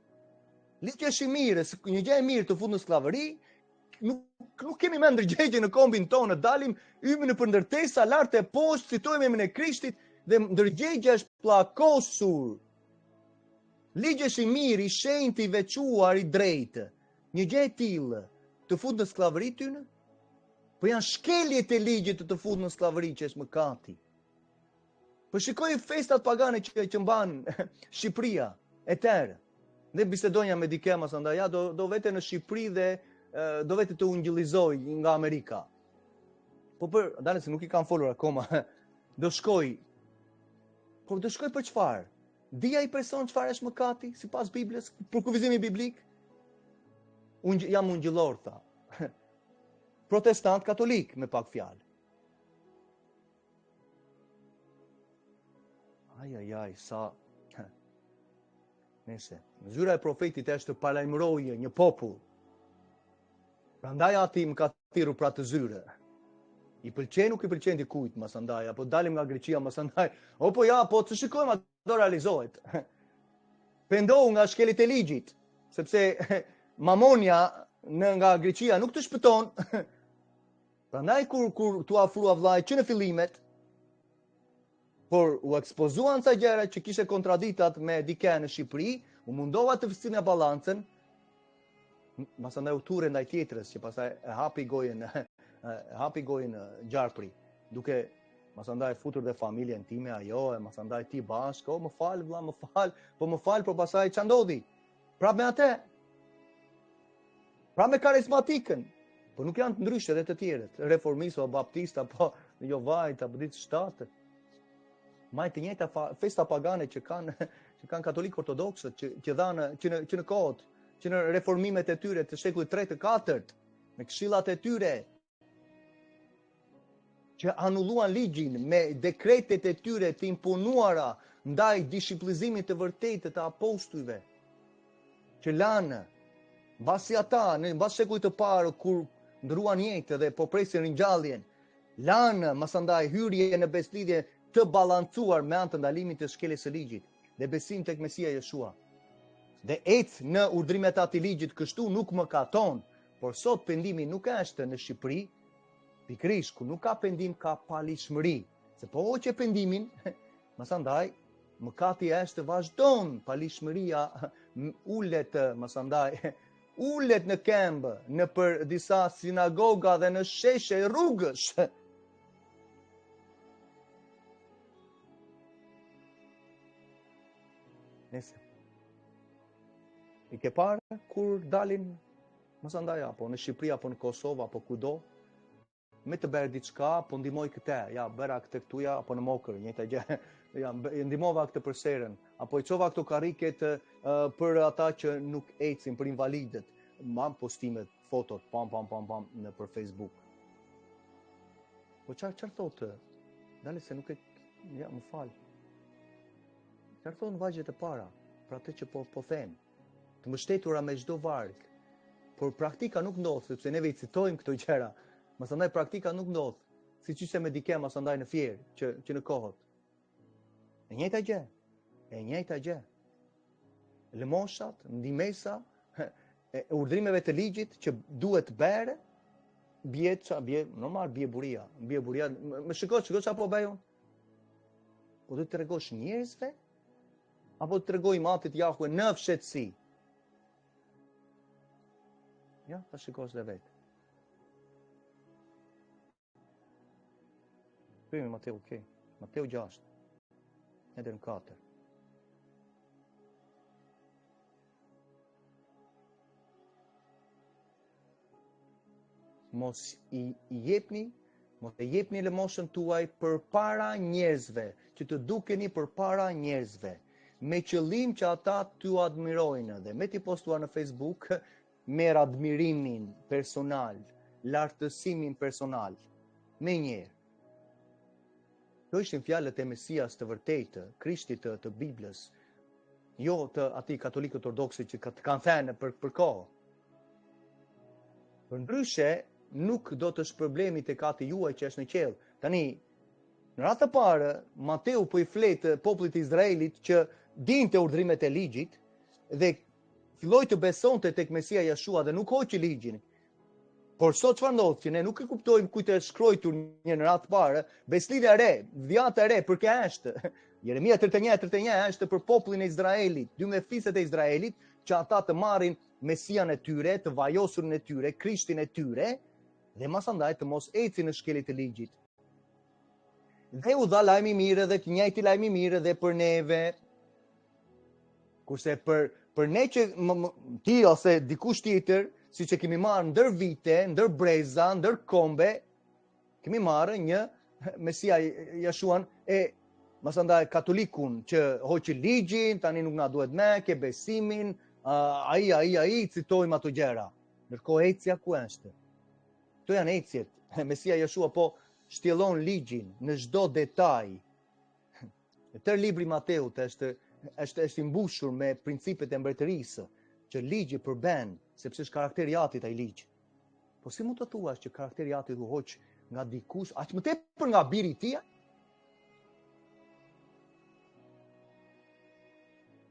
Ligji është i mirë, një gjë e mirë të fut në skllavëri, nuk nuk kemi më ndërgjegje në kombin tonë, dalim hyjmë nëpër ndërtesa lart e poshtë, citojmë emrin e Krishtit dhe ndërgjegja është pllakosur. Ligji është i mirë, i shenjtë, i veçuar, i drejtë. Një gjë e tillë të fut në skllavëri ty në? Po janë shkeljet e ligjit të të fut në skllavëri që është mëkati. Po shikoj festat pagane që që mban Shqipëria e tërë. Dhe bisedonja me dikë masandaj, ja do do vete në Shqipëri dhe do vete të ungjillizoj nga Amerika. Po për, dale se nuk i kam folur akoma. Do shkoj. Por do shkoj për çfarë? Di ai person çfarë është mëkati sipas Biblës, përkufizimi biblik? Unë jam ungjillor tha. Protestant katolik me pak fjalë. Aj, aj, aj, sa... Nëse, zyra e profetit është të paralajmërojë një popull. Prandaj ati më ka thirrur për atë zyrë. I pëlqen, nuk i pëlqen dikujt, masandaj, apo dalim nga Greqia, masandaj. O po ja, po të shikojmë, a do realizohet. Pendohu nga shkeljet e ligjit, sepse mamonia në nga Greqia nuk të shpëton. Prandaj kur kur t'u afrua vllai që në fillimet, por u ekspozuan ca gjëra që kishte kontraditat me dikë në Shqipëri, u mundova të sillja balancën, masandaj u turre ndaj tjetrës që pastaj e hapi gojën e hapi gojën gjarpri, duke. Masandaj futur dhe familjen time ajo, e masandaj ti bashkë, o më fal vlla, më fal, po më fal, po pastaj ça ndodhi? Prapë me atë. Prapë me karizmatikën. Po nuk janë të ndryshe dhe të tjerët, reformistë apo baptistë apo jehovajt apo ditë shtatë. Maj të njëjta festa pagane që kanë që kanë katolikë ortodoksët që që dhanë që në që në kohët, që në reformimet e tyre të shekullit 3 të 4, me këshillat e tyre, që anulluan ligjin me dekretet e tyre të imponuara ndaj dishiplizimit të vërtetë të apostujve, që lanë, mbasi ata, në mbas shekullit të parë, kur ndërruan jetë dhe po presin ringjalljen, lanë, masandaj, hyrje në besëlidhje të balancuar me anë të ndalimit të shkeljes së ligjit dhe besim tek Mesia Jeshua. Dhe ec në urdhrimet e atij ligjit kështu nuk mëkaton, Por sot pendimi nuk është në Shqipëri, pikërisht ku nuk ka pendim ka paligjshmëri. Se po hoqe pendimin, masandaj mëkati është vazhdon, paligjshmëria ulet masandaj ulet në këmbë nëpër disa sinagoga dhe në sheshe rrugësh. Nëse I ke parë kur dalin masandaj apo në Shqipëri apo në Kosovë apo kudo me të bërë diçka, po ndihmoj këtë, ja bëra këtë këtu ja apo në Mokër, njëjta gjë. Ja ndihmova këtë për serën, apo i çova këto karriket uh, për ata që nuk ecin, për invalidët. Mam postimet, fotot, pam pam pam pam nëpër Facebook. Po çfarë çfarë thotë? Dale se nuk e ja më fal. Çfarë thonë vargjet e para, për atë që po po them, të mbështetura me çdo varg. Por praktika nuk ndodh, sepse neve i citojmë këto gjëra. Masandaj praktika nuk ndodh, siç ishte me dike masandaj në Fier, që që në kohët. E njëjta gjë. E njëjta gjë. Lëmoshat, ndihmesa e urdhrimeve të ligjit që duhet bërë, bie ça bie, normal bie buria, bie buria. Më shiko, shiko çfarë po bëj unë. Po do të tregosh njerëzve apo të tregojmë atit Jahue në fshehtësi? Ja, ta shikosh dhe vetë. Kthehemi Mateu, okej. Mateu 6. Edhe në 4. Mos i jepni, mos e jepni lëmoshën tuaj përpara njerëzve, që të dukeni përpara njerëzve, me qëllim që ata t'ju admirojnë dhe me t'i postuar në Facebook, merr admirimin personal, lartësimin personal, menjëherë. Këto ishin fjalët e Mesias të vërtetë, Krishtit të, të Biblës, jo të atij katolikët ortodoksit që të kanë thënë për, për kohë. Përndryshe, nuk do të shpërbleheni tek ati juaj që është në qiell. Tani, në radhë të parë, Mateu po i flet popullit të Izraelit që dinte urdhrimet e ligjit dhe filloi të besonte tek Mesia Jeshua dhe nuk hoqi ligjin. Por sot çfarë ndodh që ne nuk e kuptojmë kujt është shkruajtur një në radhë të parë, besëlidhja e re, dhjata e re, për kë është? Jeremia 31 31 është për popullin e Izraelit, 12 fiset e Izraelit, që ata të marrin Mesian e tyre, të vajosurin e tyre, Krishtin e tyre, dhe masandaj të mos ecin në shkelje të ligjit. Dhe u dha lajmi i mirë dhe të njëjti lajm i mirë dhe për neve. Kurse për për ne që më, më, ti ose dikush tjetër, siç e kemi marrë ndër vite, ndër breza, ndër kombe, kemi marrë një Mesia Jeshuan e masandaj katolikun që hoqi ligjin, tani nuk na duhet më, ke besimin, uh, ai, ai, ai, citojmë ato gjëra. Ndërkohë ecja ku është? Këto janë ecjet. Mesia Jeshua po shtjellon ligjin në çdo detaj. E tërë libri i Mateut është është është i mbushur me principet e mbretërisë që ligji përben, sepse është karakteri i atit ai ligj. Po si mund të thuash që karakteri i atit u hoq nga dikush, aq më tepër nga biri i tij?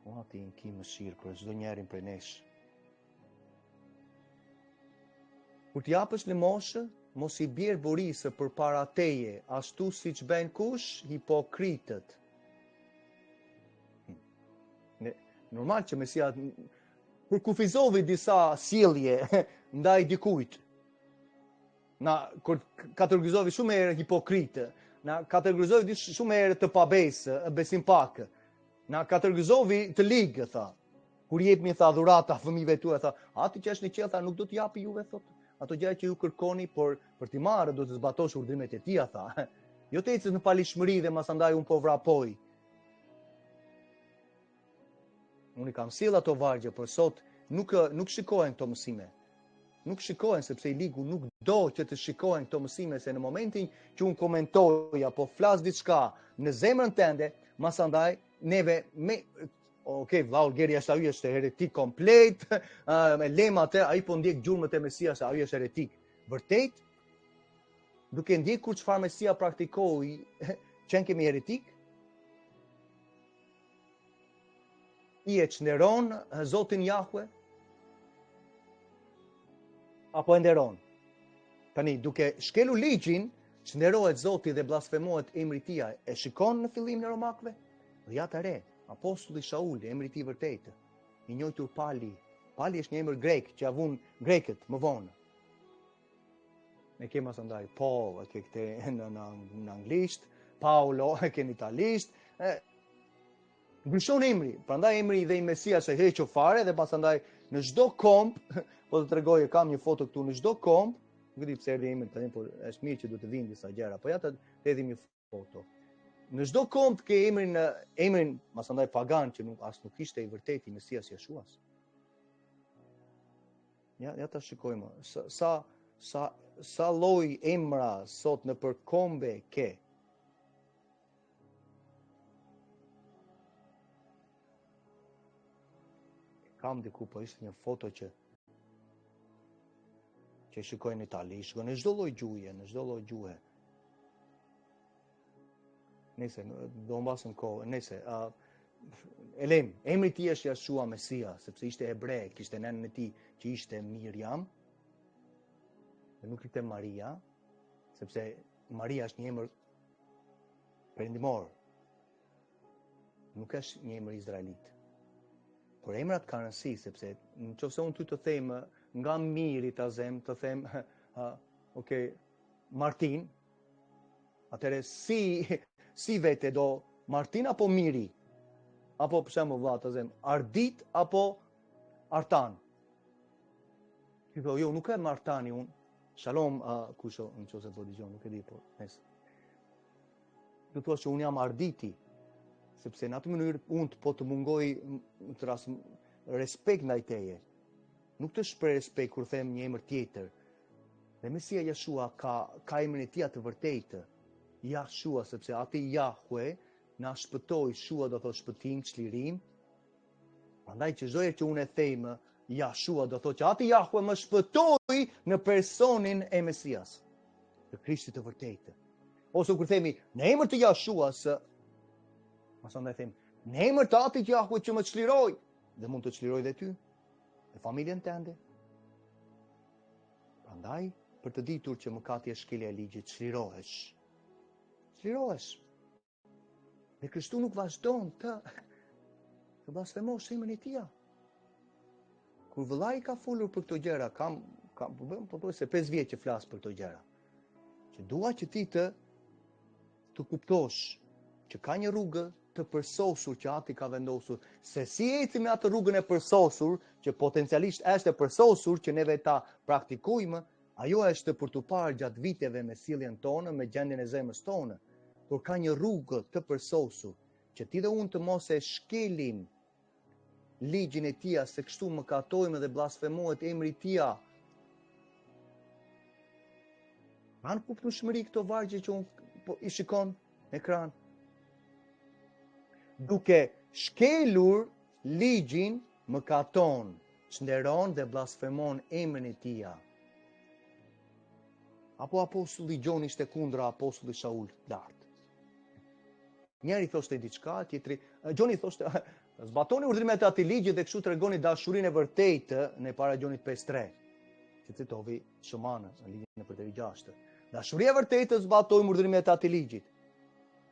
O ati ynë ki mëshirë për çdo njerin prej nesh. Kur të japësh lëmoshë, mos i bjer borisë përpara teje, ashtu siç bëjnë kush, hipokritët. Hm. Ne, normal që Mesia përkufizovi disa sjellje ndaj dikujt. Na kur kategorizovi shumë herë hipokritë. Na kategorizoi shumë herë të pabesë, besim pak. Na kategorizoi të ligë, tha. Kur jepni tha dhurata fëmijëve tuaj, tha, ati që është në qiell, tha, nuk do t'i japi juve, thot. Ato gjëra që ju kërkoni, por për t'i marrë do të zbatosh urdhrimet e tija, tha. Jo të ecësh në paligjshmëri dhe masandaj unë po vrapoj. Unë i kam sjell ato vargje, por sot nuk nuk shikohen këto mësime. Nuk shikohen sepse i ligu nuk do që të shikohen këto mësime se në momentin që unë komentoj apo flas diçka në zemrën tënde, masandaj neve me Ok, vlla Olgeri është ai është heretik komplet, me lema atë, ai po ndjek gjurmët e Mesias, ai është heretik. Vërtet? Duke ndjekur çfarë Mesia praktikoi, qenkemi heretik? Ti e çnderon Zotin Jahwe? Apo e nderon? Tani, duke shkelur ligjin, çnderohet Zoti dhe blasfemohet emri i tij. E shikon në fillim në Romakëve? Dhe ja të re, apostulli Shaul, emri i tij i vërtetë, i njohur Pali. Pali është një emër grek që ia vunë grekët më vonë. Ne kemi masandaj Paul, e ke këte në, në, në anglisht, Paolo, e ke në italisht, e, ndryshon emri, prandaj emri dhe i Mesias e hequr fare dhe pasandaj në çdo komb, po të tregoj, kam një foto këtu në çdo komb, nuk e di pse erdhi emri tani, por është mirë që duhet të vinë disa gjëra, po ja të hedhim një foto. Në çdo komb ke emrin emrin masandaj pagan që nuk as nuk ishte i vërtetë i Mesias Jeshuas. Ja, ja ta shikojmë. Sa sa sa, sa lloj emra sot nëpër kombe ke. Kam diku po ishte një foto që që shikoj në Itali, shikoj në çdo lloj gjuhe, në çdo lloj gjuhe. Nëse do mbasim kohë, nëse uh, e lem, emri i tij është Jashua Mesia, sepse ishte hebre, kishte nënën e tij që ishte Miriam. Dhe nuk ishte Maria, sepse Maria është një emër perëndimor. Nuk është një emër izraelit. Por emrat kanë rëndësi, sepse në qoftë se unë ty të them nga Miri ta zem, të them, uh, ok, Martin, atëherë si, si vete do Martin apo Miri? Apo për shembull vlla të zem, Ardit apo Artan? Ti thua, jo, nuk e Artani unë. Shalom, uh, kusho, në qoftë se po dëgjon, nuk e di, po, nëse. Do thua që unë jam Arditi, sepse në atë mënyrë unë të po të mungoj në të rast respekt ndaj teje. Nuk të shpreh respekt kur them një emër tjetër. Dhe Mesia Jashua ka, ka emrin e tij të vërtetë. Jashua, sepse ati Jahwe na shpëtoi, Shua do thotë shpëtim, çlirim. Prandaj që çdo herë që unë e them Jashua do thotë që ati Jahwe më shpëtoi në personin e Mesias, të Krishtit të vërtetë. Ose kur themi në emër të Jashuas, masandaj them në emër të atit Jahwe që më çliroi dhe mund të çlirojë dhe ty dhe familjen tënde. Prandaj, për të ditur që mëkati është shkelja e ligjit, çlirohesh. Çlirohesh. Dhe kështu nuk vazhdon të të blasfemosh emrin e tij. Kur vëllai ka folur për këto gjëra, kam kam po bëjmë pothuajse 5 vjet që flas për këto gjëra. Që dua që ti të të kuptosh që ka një rrugë të përsosur që ati ka vendosur, se si ecim në atë rrugën e përsosur, që potencialisht është e përsosur që neve ta praktikojmë, ajo është për t'u parë gjatë viteve me sjelljen tonë, me gjendjen e zemrës tonë, por ka një rrugë të përsosur që ti dhe unë të mos e shkelim ligjin e tija, se kështu mëkatojmë dhe blasfemohet emri i tija. Kanë kuptueshmëri këto vargje që unë po i shikon në ekran. Duke shkelur ligjin, mëkaton, çnderon dhe blasfemon emrin e tija. Apo apostulli Gjon ishte kundra apostullit Shaul lart. Njëri thoshte diçka, tjetri, Gjoni thoshte, zbatoni urdhrimet e atij ligjit dhe kështu tregoni dashurinë e vërtetë në para Gjonit 5.3, që citovi Shëmanë në ligjin e përteri 6. Dashuria e vërtetë zbatojmë urdhrimet e atij ligjit.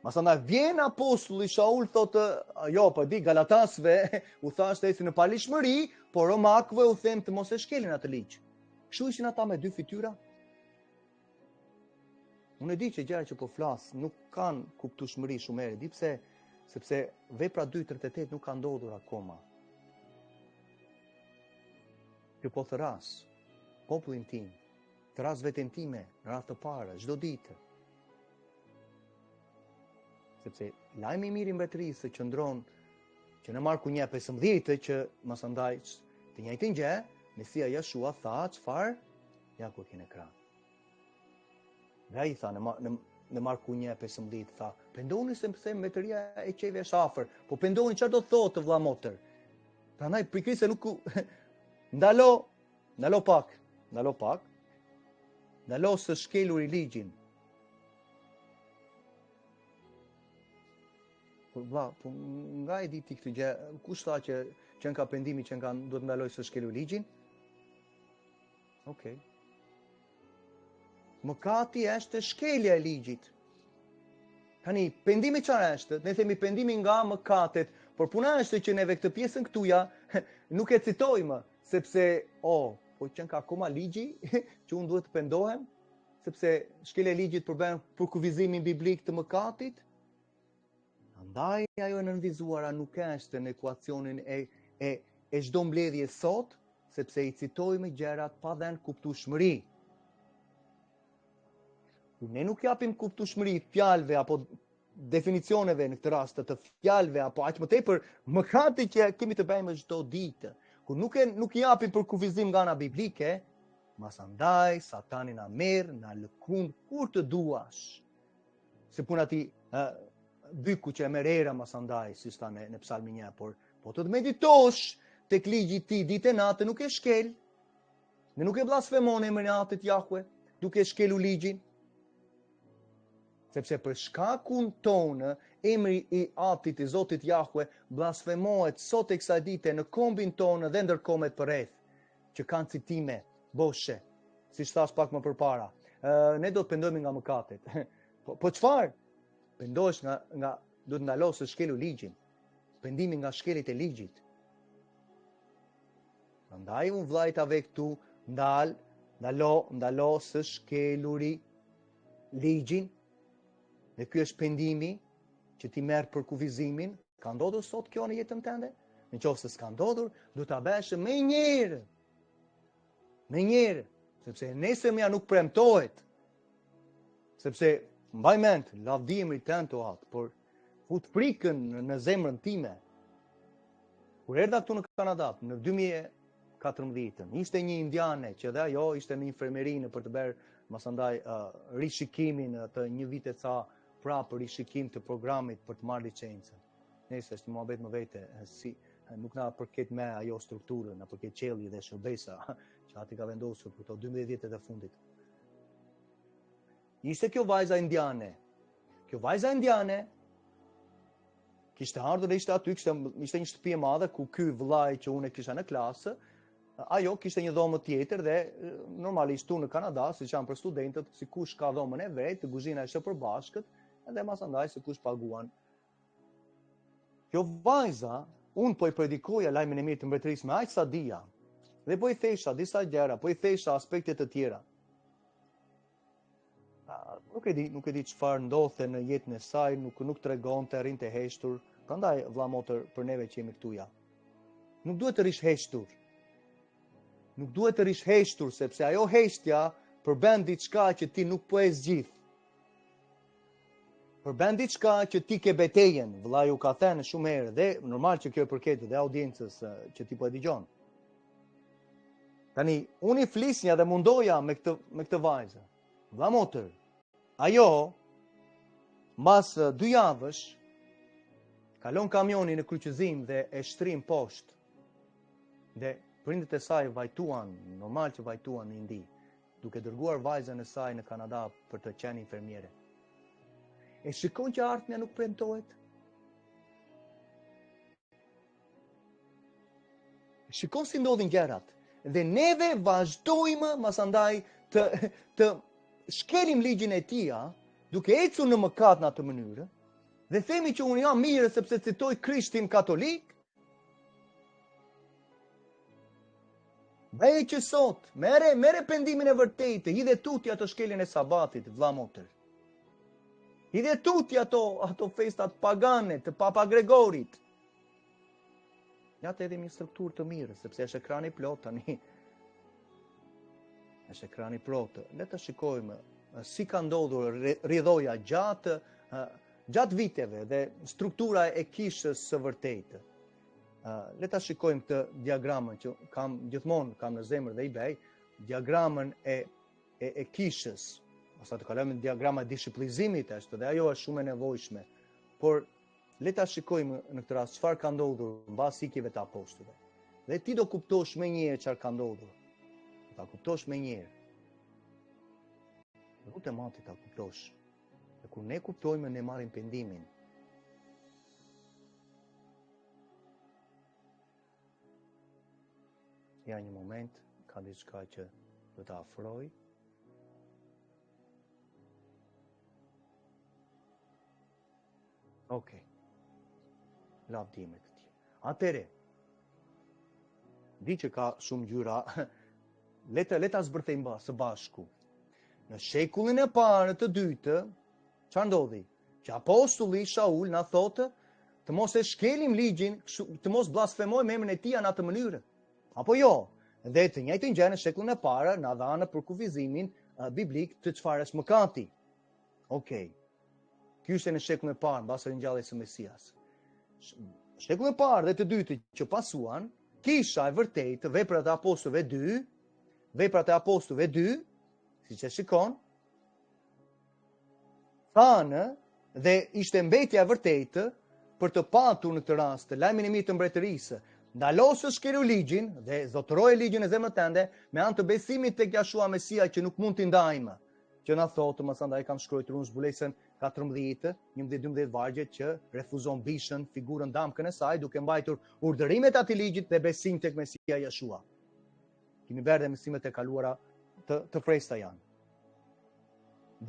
Masandaj vjen apostulli Shaul thotë, jo, po di Galatasve u thashë të ecin në paligjshmëri, por romakëve u them të mos e shkelin atë ligj. Kështu ishin ata me dy fytyra. Unë e di që gjërat që po flas nuk kanë kuptueshmëri shumë herë, di pse, sepse vepra 2.38 nuk ka ndodhur akoma. Kjo po thërras popullin tim, thërras veten time në radhë të parë, çdo ditë. Sepse lajmi i mirë i mbretërisë qëndron që në Marku 1:15 që masandaj të njëjtën gjë, Mesia Jeshua tha çfarë? Ja ku e ke në ekran. Dhe ai tha në, në, në Marku 1:15 tha, pendohuni sepse mbretëria e qiejve është afër. Po pendohuni çfarë do të thotë vëlla motër? Prandaj pikërisht se nuk ndalo, ndalo pak, ndalo pak. Ndalo së shkeluri ligjin. Po vlla, po nga e di ti këtë gjë? Kush tha që qenka pendimi që nga duhet ndaloj së shkeluri ligjin? Okej. Okay. Mëkati është shkelja e ligjit. Tani, pendimi çfarë është? Ne themi pendimi nga mëkatet, por puna është që neve këtë pjesën këtuja nuk e citojmë, sepse, oh, po qenka akoma ligji që unë duhet të pendohem, sepse shkelja e ligjit përbën përkufizimin biblik të mëkatit. Andaj ajo e nënvizuara nuk është në ekuacionin e e e çdo mbledhje sot, sepse i citojmë gjërat pa dhënë kuptueshmëri. Kur ne nuk japim kuptueshmëri fjalëve apo definicioneve në këtë rast të fjalëve apo aq më tepër mëkati që kemi të bëjmë çdo ditë. Kur nuk e nuk i japim përkufizim nga ana biblike, masandaj satani na merr, na lëkund kur të duash. Si puna e atij byku që e merr era masandaj, siç tha në, në psalmin një, por po të të meditosh tek ligji i tij ditë e natë nuk e shkel. Ne nuk e blasfemon emrin e Atit Jahwe, duke shkelur ligjin. Sepse për shkakun tonë, emri i Atit i Zotit Jahwe blasfemohet sot e kësaj dite në kombin tonë dhe ndër kombet përreth, që kanë citime boshe, siç thashë pak më përpara. Ë ne do të pendohemi nga mëkatet. Po po çfarë? Pendohesh nga nga duhet ndalosh së shkelur ligjin. Pendimi nga shkeljet e ligjit. Prandaj unë vllai ta ve këtu, ndal, ndalo, ndalo së shkeluri ligjin. Dhe ky është pendimi që ti merr përkufizimin, ka ndodhur sot kjo në jetën tënde? Në qoftë se s'ka ndodhur, duhet ta bësh menjëherë. Menjëherë, sepse nesërmja nuk premtohet. Sepse mbaj mend, lavdi emrit tënd o Atë, por fut frikën në zemrën time. Kur erdha këtu në Kanada në 2014-ën, ishte një indiane që dhe ajo ishte në infermerinë për të bërë masandaj uh, rishikimin të një vit e ca prapë rishikim të programit për të marrë licencën. Nëse është një muhabet më vete, si nuk na përket me ajo strukturë, na përket qielli dhe shërbesa që ati ka vendosur për këto 12 vjetët e fundit. Ishte kjo vajza indiane. Kjo vajza indiane kishte ardhur dhe ishte aty, kishte ishte një shtëpi e madhe ku ky vëllai që unë e kisha në klasë, ajo kishte një dhomë tjetër dhe normalisht këtu në Kanada, siç janë për studentët, sekush ka dhomën e vet, kuzhina është e përbashkët, edhe masandaj sekush paguan. Kjo vajza, unë po i predikoja lajmin e mirë të mbretërisë me aq sa dija. Dhe po i thesha disa gjëra, po i thesha aspekte të tjera. Nuk e di, nuk e di çfarë ndodhte në jetën e saj, nuk nuk tregonte, rrinte heshtur. Prandaj vëlla motër për neve që jemi këtu ja. Nuk duhet të rrish heshtur. Nuk duhet të rrish heshtur sepse ajo heshtja përbën diçka që ti nuk po e zgjidh. Përbën diçka që ti ke betejën, vëllai u ka thënë shumë herë dhe normal që kjo i përket dhe audiencës që ti po e dëgjon. Tani, unë i flisnja dhe mundoja me këtë, me këtë vajzë. Vlla motër, ajo, mbas dy javësh, kalon kamioni në kryqëzim dhe e shtrin poshtë. Dhe prindët e saj vajtuan, normal që vajtuan në Indi, duke dërguar vajzën e saj në Kanada për të qenë infermiere. E shikon që ardhmja nuk premtohet? Shikon si ndodhin gjërat. Dhe neve vazhdojmë masandaj të të shkelim ligjin e tij, duke ecur në mëkat në atë mënyrë, dhe themi që unë jam mirë sepse citoj Krishtin katolik. Bëje që sot, merre, merre pendimin e vërtetë, hidhe tutje atë shkeljen e sabatit, vlla motër. Hidhe tutje ato, ato festat pagane të Papa Gregorit. Ja të hedhim një strukturë të mirë, sepse është ekrani plot tani. Është ekrani plot. Le të shikojmë si ka ndodhur rrjedhoja gjatë gjatë viteve dhe struktura e kishës së vërtetë. Le ta shikojmë këtë diagramën që kam gjithmonë kam në zemër dhe i bëj, diagramën e e, e kishës. Pastaj të kalojmë në diagrama e dishiplizimit është dhe ajo është shumë e nevojshme. Por le ta shikojmë në këtë rast çfarë ka ndodhur mbas ikjeve të apostujve. Dhe ti do kuptosh menjëherë çfarë ka ndodhur. Do ta kuptosh menjëherë. Lutem Atit ta kuptosh. Dhe kur ne kuptojmë, ne marrim pendimin. Ja një moment, ka diçka që do ta afroj. Okej. Okay. Lavdi emrit të tij. Atëherë, di që ka shumë ngjyra, le të, le ta zbërthejmë së bashku. Në shekullin e parë të dytë, çfarë ndodhi? Që apostulli Shaul na thotë të mos e shkelim ligjin, të mos blasfemojmë emrin e tij në atë mënyrë. Apo jo? Dhe të njëjtën gjë në shekullin e parë na dhanë përkufizimin biblik të çfarë është mëkati. Okej. Okay. Ky ishte në shekullin e parë, mbas ringjalljes së Mesias. Shekullin e parë dhe të dytë që pasuan, kisha e vërtetë, veprat e apostujve 2, veprat e apostujve 2, siç e shikon, thanë dhe ishte mbetja e vërtetë për të patur në këtë rast lajmin e mirë të mbretërisë. Ndalo së shkelur ligjin dhe zotëroje ligjin në zemrën tënde me anë të besimit tek Jashua Mesia që nuk mund t'i ndajmë. Që na thotë, masandaj kam shkruar unë zbulesën 14, 11, 12 vargje që refuzon bishën, figurën damkën e saj duke mbajtur urdhërimet e atij ligjit dhe besim tek Mesia Jashua. Kemi bërë dhe mësimet e kaluara të të freskëta janë.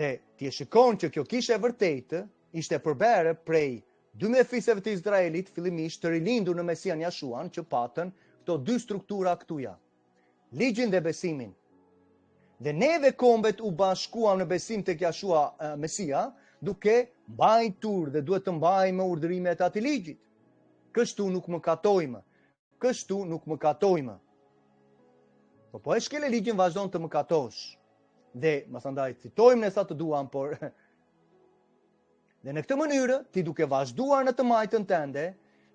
Dhe ti e shikon që kjo kishë e vërtetë ishte përbërë prej 12 fiseve të Izraelit, fillimisht të rilindur në Mesian Jashuan, që patën këto dy struktura këtuja. Ligjin dhe besimin. Dhe neve kombet u bashkuam në besim tek Jashua Mesia, duke mbajtur dhe duhet të mbajmë urdhërimet e atij ligjit. Kështu nuk mëkatojmë. Kështu nuk mëkatojmë. Po po e shkele ligjin vazhdon të mëkatosh. Dhe, masandaj, citojmë ne sa të duam, por... Dhe në këtë mënyrë, ti duke vazhduar në të majtën tënde,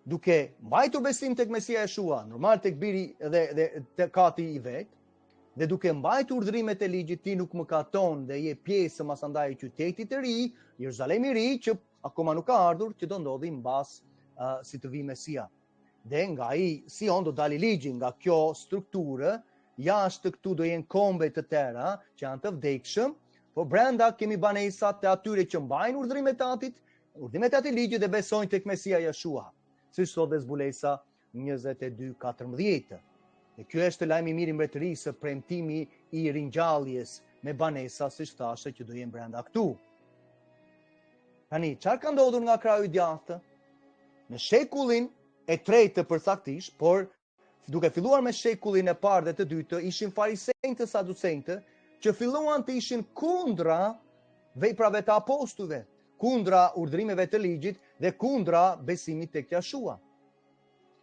duke mbajtur besim tek Mesia Jeshua, normal tek biri dhe, dhe tek ati i vet, dhe duke mbajtur urdhërimet e ligjit, ti nuk mëkaton dhe je pjesë masandaj e qytetit të ri, Jeruzalemi i ri, që akoma nuk ka ardhur, që do ndodhi mbas uh, si të vijë Mesia. Dhe nga ai Sion do dali ligji, nga kjo strukturë, jashtë këtu do jenë kombe të tëra që janë të vdekshëm, po brenda kemi banesat të atyre që mbajnë urdhërimet e Atit, urdhërimet e atij ligjit dhe besojnë tek Mesia Jeshua, siç thotë dhe zbulesa 22:14. Dhe ky është lajmi i mirë i mbretërisë, premtimi i ringjalljes me banesa, siç thashë, që do jenë brenda këtu. Tani, çfarë ka ndodhur nga krahu i djathtë? Në shekullin e tretë përcaktisht, por duke filluar me shekullin e parë dhe të dytë, ishin farisenjtë, saducenjtë, që filluan të ishin kundra veprave të apostujve, kundra urdhërimeve të ligjit dhe kundra besimit tek Jashua.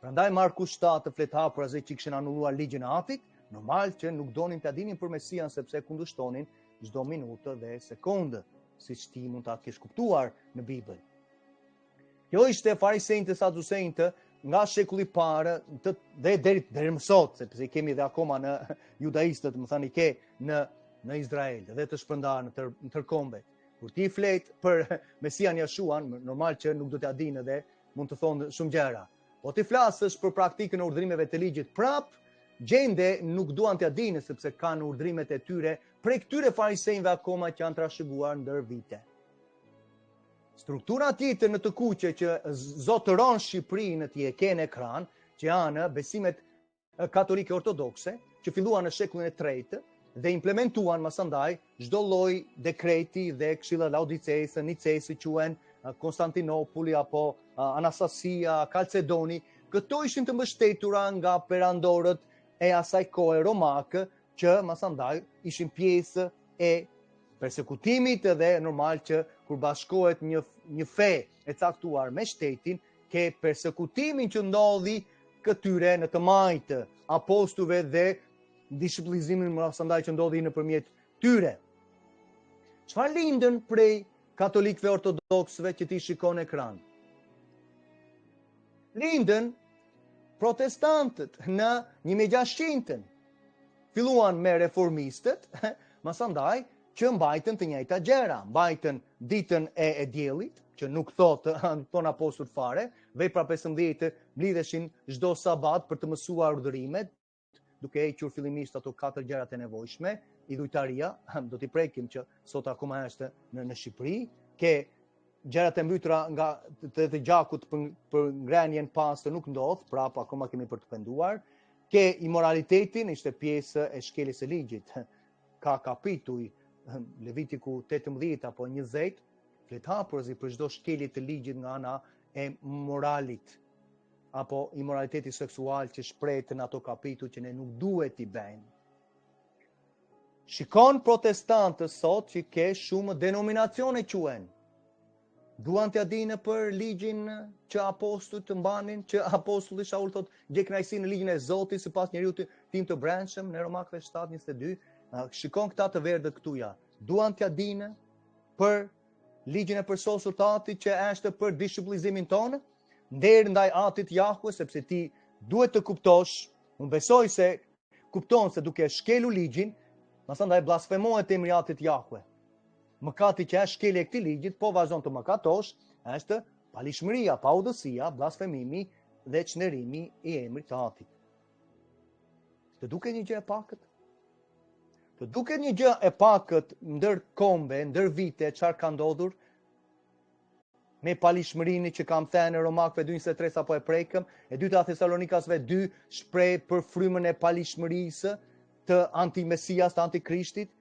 Prandaj Marku 7 flet hapurazi që kishin anulluar ligjin e Atit, normal që nuk donin të dinin për Mesian sepse e kundërshtonin çdo minutë dhe sekondë, siç ti mund ta kesh kuptuar në Bibël. Kjo ishte farisenjtë, saducenjtë nga shekulli i parë të dhe deri deri më sot, sepse i kemi dhe akoma në judaistët, domethënë i ke në në Izrael dhe të shpërndarë në tër, në tërë kombet. Kur ti flet për Mesian Jashuan, normal që nuk do t'ia dinë dhe mund të thonë shumë gjëra. Po ti flasësh për praktikën e urdhërimeve të ligjit prap, gjende nuk duan t'ia dinë sepse kanë urdhërimet e tyre prej këtyre farisenjve akoma që janë trashëguar ndër vite. Struktura tjetër në të kuqe që zotëron Shqipërinë ti e ke në ekran, që janë besimet katolike ortodokse, që filluan në shekullin e tretë dhe implementuan masandaj çdo lloj dekreti dhe këshilla Laodicesë, Nicesë quhen Konstantinopulli apo Anastasia, Kalcedoni, këto ishin të mbështetura nga perandorët e asaj kohe romakë që masandaj ishin pjesë e. persekutimit dhe normal që kur bashkohet një një fe e caktuar me shtetin, ke persekutimin që ndodhi këtyre në të majtë, apostujve dhe dishipllizimin masandaj që ndodhi nëpërmjet tyre. Çfarë lindën prej katolikëve ortodoksëve që ti shikon në ekran? Lindën protestantët në 1600-ën. Filluan me reformistët, masandaj që mbajtën të njëjta gjëra, mbajtën ditën e, e diellit, që nuk thotë, nuk thonë apostujt fare, vepra 15 mblidheshin çdo sabat për të mësuar urdhërimet, duke hequr fillimisht ato katër gjërat e nevojshme, idhujtaria, do t'i prekim që sot akoma është në në Shqipëri, ke gjërat e mbytura nga të, të gjakut për, për ngrënien pastër nuk ndodh, prapë akoma kemi për të penduar. Ke imoralitetin, ishte pjesë e shkeljes së ligjit. Ka kapituj Levitiku 18 apo 20, flet hapurazi për çdo shkelje të ligjit nga ana e moralit apo imoraliteti seksual që shprehet në ato kapituj që ne nuk duhet t'i bëjmë. Shikon protestantët sot që ke shumë denominacione quhen. Duan t'ia dinë për ligjin që apostujt të mbanin, që apostulli Shaul thotë, gjej kënaqësi në ligjin e Zotit sipas njeriut tim të brendshëm në Romakëve 7:22. Shikon këta të verdhët këtu ja. Duan t'ia dinë për ligjin e përsosur të Atit që është për dishipllizimin tonë, nder ndaj Atit Jahwe, sepse ti duhet të kuptosh, unë besoj se kupton se duke shkelur ligjin, masandaj blasfemohet emri i Atit Jahwe. Mëkati që është shkelje e këtij ligjit, po vazhdon të mëkatosh, është paligjshmëria, paudhësia, blasfemimi dhe çnderimi i emrit të Atit. Të duket një gjë e pakët? Të duket një gjë e pakët ndër kombe, ndër vite, çfarë ka ndodhur? me paligjshmërinë që kam thënë në Romakëve 2:23 sapo e prekëm, e dyta Thesalonikasve 2 shpreh për frymën e paligjshmërisë të antimesias, të antikrishtit,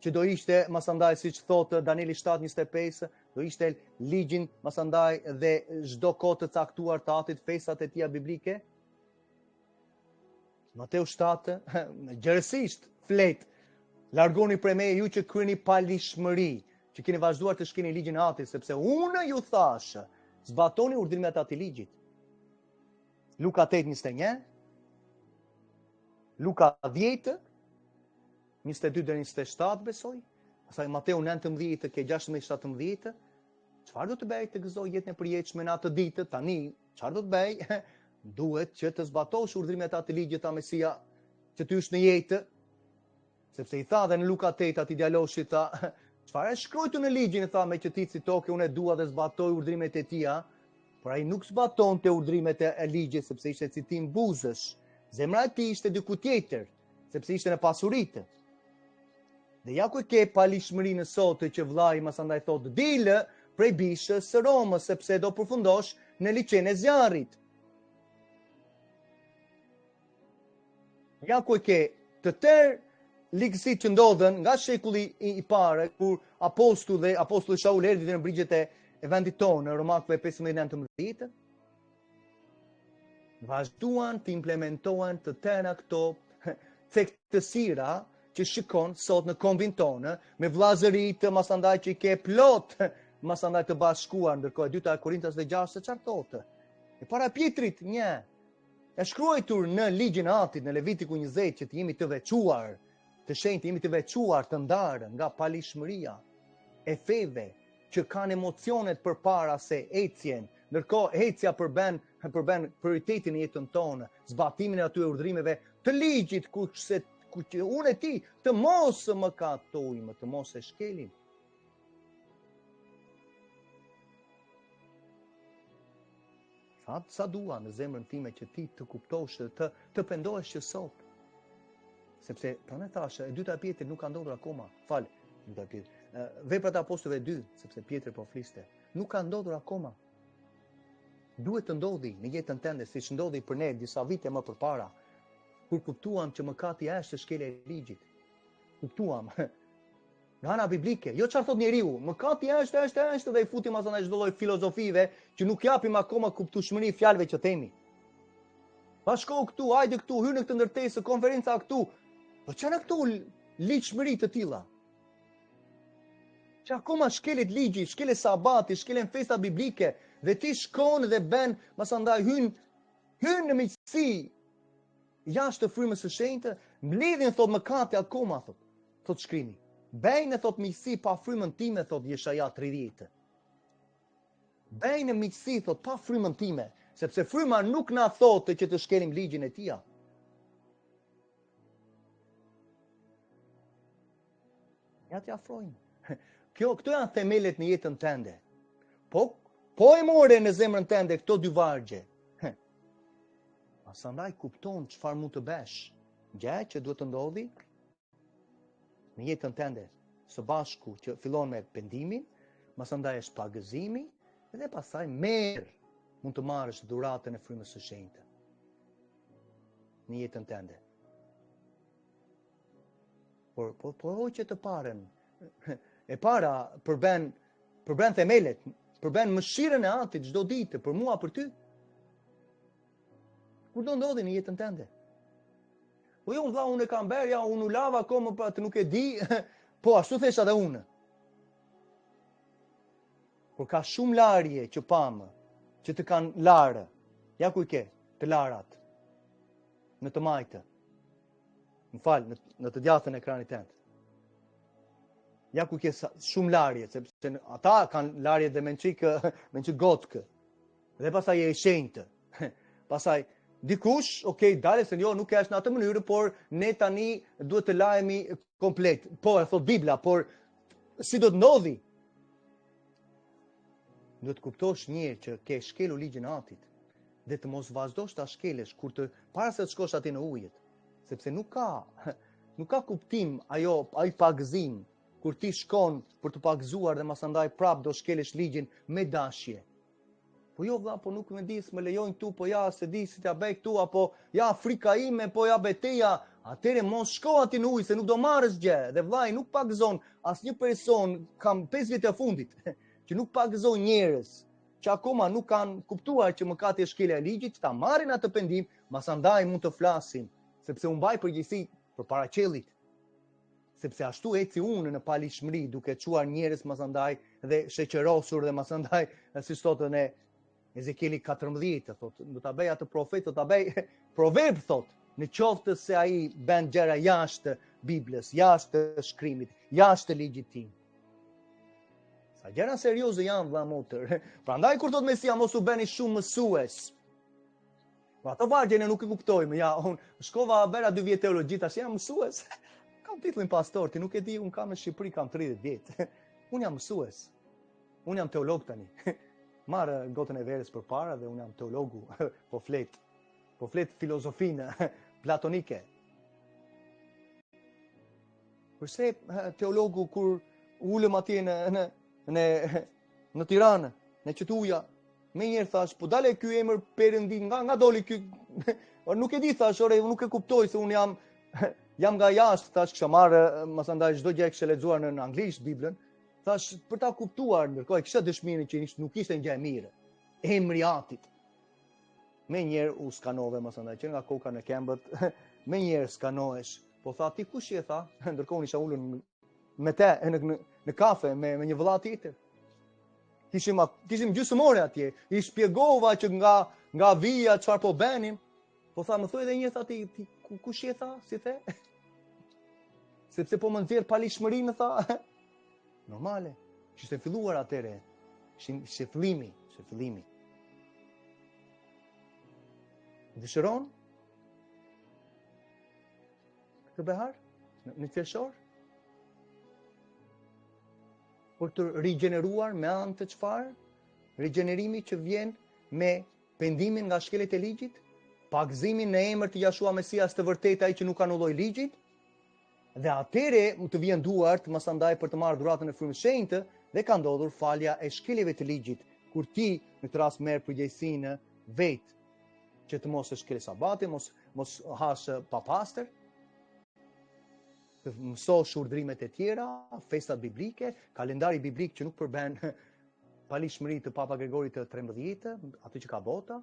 që do ishte masandaj siç thotë Danieli 7:25, do ishte ligjin masandaj dhe çdo kohë të caktuar të atit festat e tija biblike. Mateu 7, gjerësisht flet, largoni prej meje ju që kryeni paligjshmëri, që keni vazhduar të shkelni ligjin e atit, sepse unë ju thashë, zbatoni urdhrimet e atij ligjit. Luka 8, 21, Luka 10, 22 deri 27 besoj, pastaj Mateu 19 ke 16 17, çfarë do të bëj të gëzoj jetën e përjetshme në atë ditë tani Çfarë do të bëj? Duhet që të zbatosh urdhrimet e atij ligjit tha Mesia që të hysh në jetë. Sepse i tha dhe në Luka 8 atij djaloshit tha, çfarë është shkruar në ligjin tha meqë ti citoke unë e dua dhe zbatoj urdhrimet e tija, por ai nuk zbatonte urdhrimet e ligjit sepse ishte citim buzësh. Zemra e tij ishte diku tjetër, sepse ishte në pasuritë. Dhe ja ku e ke paligjshmërinë sot që vllai masandaj thotë dil prej bishës së Romës sepse do përfundosh në liqen e zjarrit. Ja ku e ke të tërë ligësitë që ndodhën nga shekulli i, i parë kur apostull dhe apostulli Shaul erdhi në brigjet e, e vendit tonë në Romakëve 15-19 vazhduan të implementohen të tëra këto cektësira që shikon sot në kombin tonë, me vllazëritë masandaj që i ke plot, masandaj të bashkuar, ndërkohë e dyta e Korintasve 6 se çfarë thotë. E para e Pjetrit, një, e shkruajtur në ligjin e Atit, në Levitiku 20, që të jemi të veçuar, të shenjtë, jemi të veçuar, të ndarë nga paligjshmëria e feve, që kanë emocionet përpara se ecjen, ndërkohë ecja përben përben prioritetin në jetën tonë, zbatimin e atyre urdhrimeve të ligjit ku se ku që unë e ti të mos mëkatojmë, të mos e shkelim. Sa, sa dua në zemrën time që ti të kuptosh dhe të, të pendohesh që sot. Sepse, prandaj thashë, e dyta e Pjetrit nuk ka ndodhur akoma. Fal, e dyta e Pjetrit. Veprat e apostujve 2, sepse Pjetri po fliste, nuk ka ndodhur akoma. Duhet të ndodhi në jetën tënde, siç ndodhi për ne disa vite më përpara, kur kuptuam që mëkati është shkelja e ligjit. Kuptuam, Nga ana biblike, jo çfarë thotë njeriu, mëkati është, është, është dhe i futim asaj çdo lloj filozofive që nuk japim akoma kuptueshmëri fjalëve që themi. Bashkohu këtu, hajde këtu, hyr në këtë ndërtesë, konferenca këtu. Po ç'janë këto ligjshmëri të tilla? Që akoma shkelet ligji, shkelet sabati, shkelen festat biblike dhe ti shkon dhe ben, masandaj hyn hyn në miqësi jashtë të frymës së shenjtë, mbledhin thot mëkate akoma thot, thot shkrimi. Bejnë thot miqësi pa frymën time thot Jeshaja 30. Bejnë miqësi thot pa frymën time, sepse fryma nuk na thotë që të shkelim ligjin e tija. Ja t'i afrojmë. Kjo, këto janë themelet në jetën tënde. Po, po e more në zemrën tënde këto dy vargje. Masandaj kupton çfarë mund të besh. Gjë që duhet të ndodhi në jetën tënde, së bashku që fillon me pendimin, masandaj është pagëzimi dhe pastaj merr mund të marrësh dhuratën e frymës së shenjtë në jetën tënde. Por po po hoqe të parën. E para përben përben themelet, përben mëshirën e Atit çdo ditë për mua për ty. Kur do ndodhi në jetën tënde? Po jo, vlla, unë e kam bërë, ja, unë u lava akoma pa të nuk e di. Po ashtu thesha edhe unë. Por ka shumë larje që pamë, që të kanë larë. Ja ku i ke, të larat. Në të majtë. Më fal, në, në të djathtën e ekranit tënd. Ja ku ke shumë larje, sepse ata kanë larje dhe me një me një gotkë. Dhe pastaj je i shenjtë. Pastaj dikush, ok, dale se jo nuk është në atë mënyrë, por ne tani duhet të lahemi komplet. Po, e thot Bibla, por si do të ndodhi? Duhet të kuptosh një herë që ke shkelur ligjin e Atit dhe të mos vazhdosh ta shkelësh kur të para se të shkosh aty në ujët, sepse nuk ka nuk ka kuptim ajo ai pagëzim kur ti shkon për të pagëzuar dhe masandaj prap do shkelësh ligjin me dashje. Po jo vlla, po nuk më di, s'më lejojnë këtu, po ja s'e di si t'ja bëj këtu apo ja frika ime, po ja beteja. Atëherë mos shko aty në ujë se nuk do marrësh gjë. Dhe vllai nuk pagëzon asnjë person, kam 5 vjet e fundit që nuk pagëzon njerëz që akoma nuk kanë kuptuar që mëkati është shkelja e ligjit, ta marrin atë pendim, masandaj mund të flasim, sepse unë mbaj përgjegjësi përpara qiellit. Sepse ashtu eci unë në paligjshmëri duke çuar njerëz masandaj dhe sheqerosur dhe masandaj siç thotë në Ezekieli 14 thotë, do ta bëj atë profet, do ta bëj proverb thotë, në qoftë se ai bën gjëra jashtë Biblës, jashtë shkrimit, jashtë ligjit tim. Sa gjëra serioze janë vëlla motër. Prandaj kur thotë Mesia mos u bëni shumë mësues. Po ato vargje ne nuk e kuptojmë. Ja, unë shkova bëra dy vjet teologji, tash jam mësues. Kam titullin pastor, ti nuk e di, unë kam në Shqipëri kam 30 vjet. Unë jam mësues. Unë jam teolog tani. Marr gotën e verës përpara dhe unë jam teologu, po flet. Po flet filozofinë platonike. Përse teologu kur ulëm atje në në në në Tiranë, në Qetuja, Menjëherë thash, po dale ky emër Perëndi, nga nga doli ky? Nuk e di thash, ore, nuk e kuptoj se unë jam jam nga jashtë, thash, kisha marrë, masandaj çdo gjë e kisha lexuar në, në anglisht Biblën. Thash, për ta kuptuar, ndërkohë kisha dëshminë që nuk ishte një gjë e mirë. Emri i Atit. Menjëherë u skanove masandaj që nga koka në këmbët, menjëherë skanohesh. Po tha ti kush je tha? Ndërkohë unë isha ulur me te në në, në kafe me me një vëlla tjetër. Kishim kishim gjysmë ore atje. I shpjegova që nga nga vija çfarë po bënim. Po tha, më thuaj edhe një tha ti, ti ku, kush je tha, si the? Sepse po më nxjerr paligjshmërinë tha. Normale. Kishte filluar atëre. Ishte fillimi, ishte fillimi. Dëshiron? Këtë behar? Në, në qershor? Për të rigjeneruar me anë të çfarë? Rigjenerimi që vjen me pendimin nga shkeljet e ligjit, pagëzimin në emër të Jashua Mesias të vërtetë ai që nuk anulloi ligjit, dhe atëherë të vjen duart masandaj për të marrë dhuratën e frymës shenjtë dhe ka ndodhur falja e shkeljeve të ligjit, kur ti në këtë rast merr përgjegjësinë vetë që të mos e shkelë sabatin, mos mos hash papastër, të mësosh urdhrimet e tjera, festat biblike, kalendari biblik që nuk përben paligjshmëri të Papa Gregorit të 13, atë që ka bota.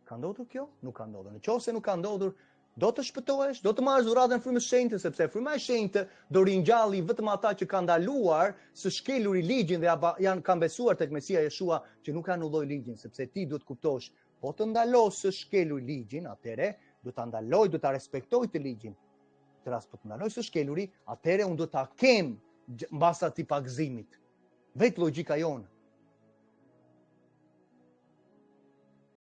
Ka ndodhur kjo? Nuk ka ndodhur. Në qoftë se nuk ka ndodhur, Do të shpëtohesh, do të marrësh dhuratën e Frymës së Shenjtë, sepse Fryma e Shenjtë do ringjalli vetëm ata që kanë ndaluar së shkeluri ligjin dhe janë kanë besuar tek Mesia Jeshua që nuk anulloi ligjin, sepse ti duhet të kuptosh, po të ndalosh së shkeluri ligjin, atëherë do ta ndaloj, do ta respektoj të ligjin. Në rast po të ndaloj së shkeluri, atëherë unë do ta kem mbas atij pagëzimit. Vetë logjika jonë.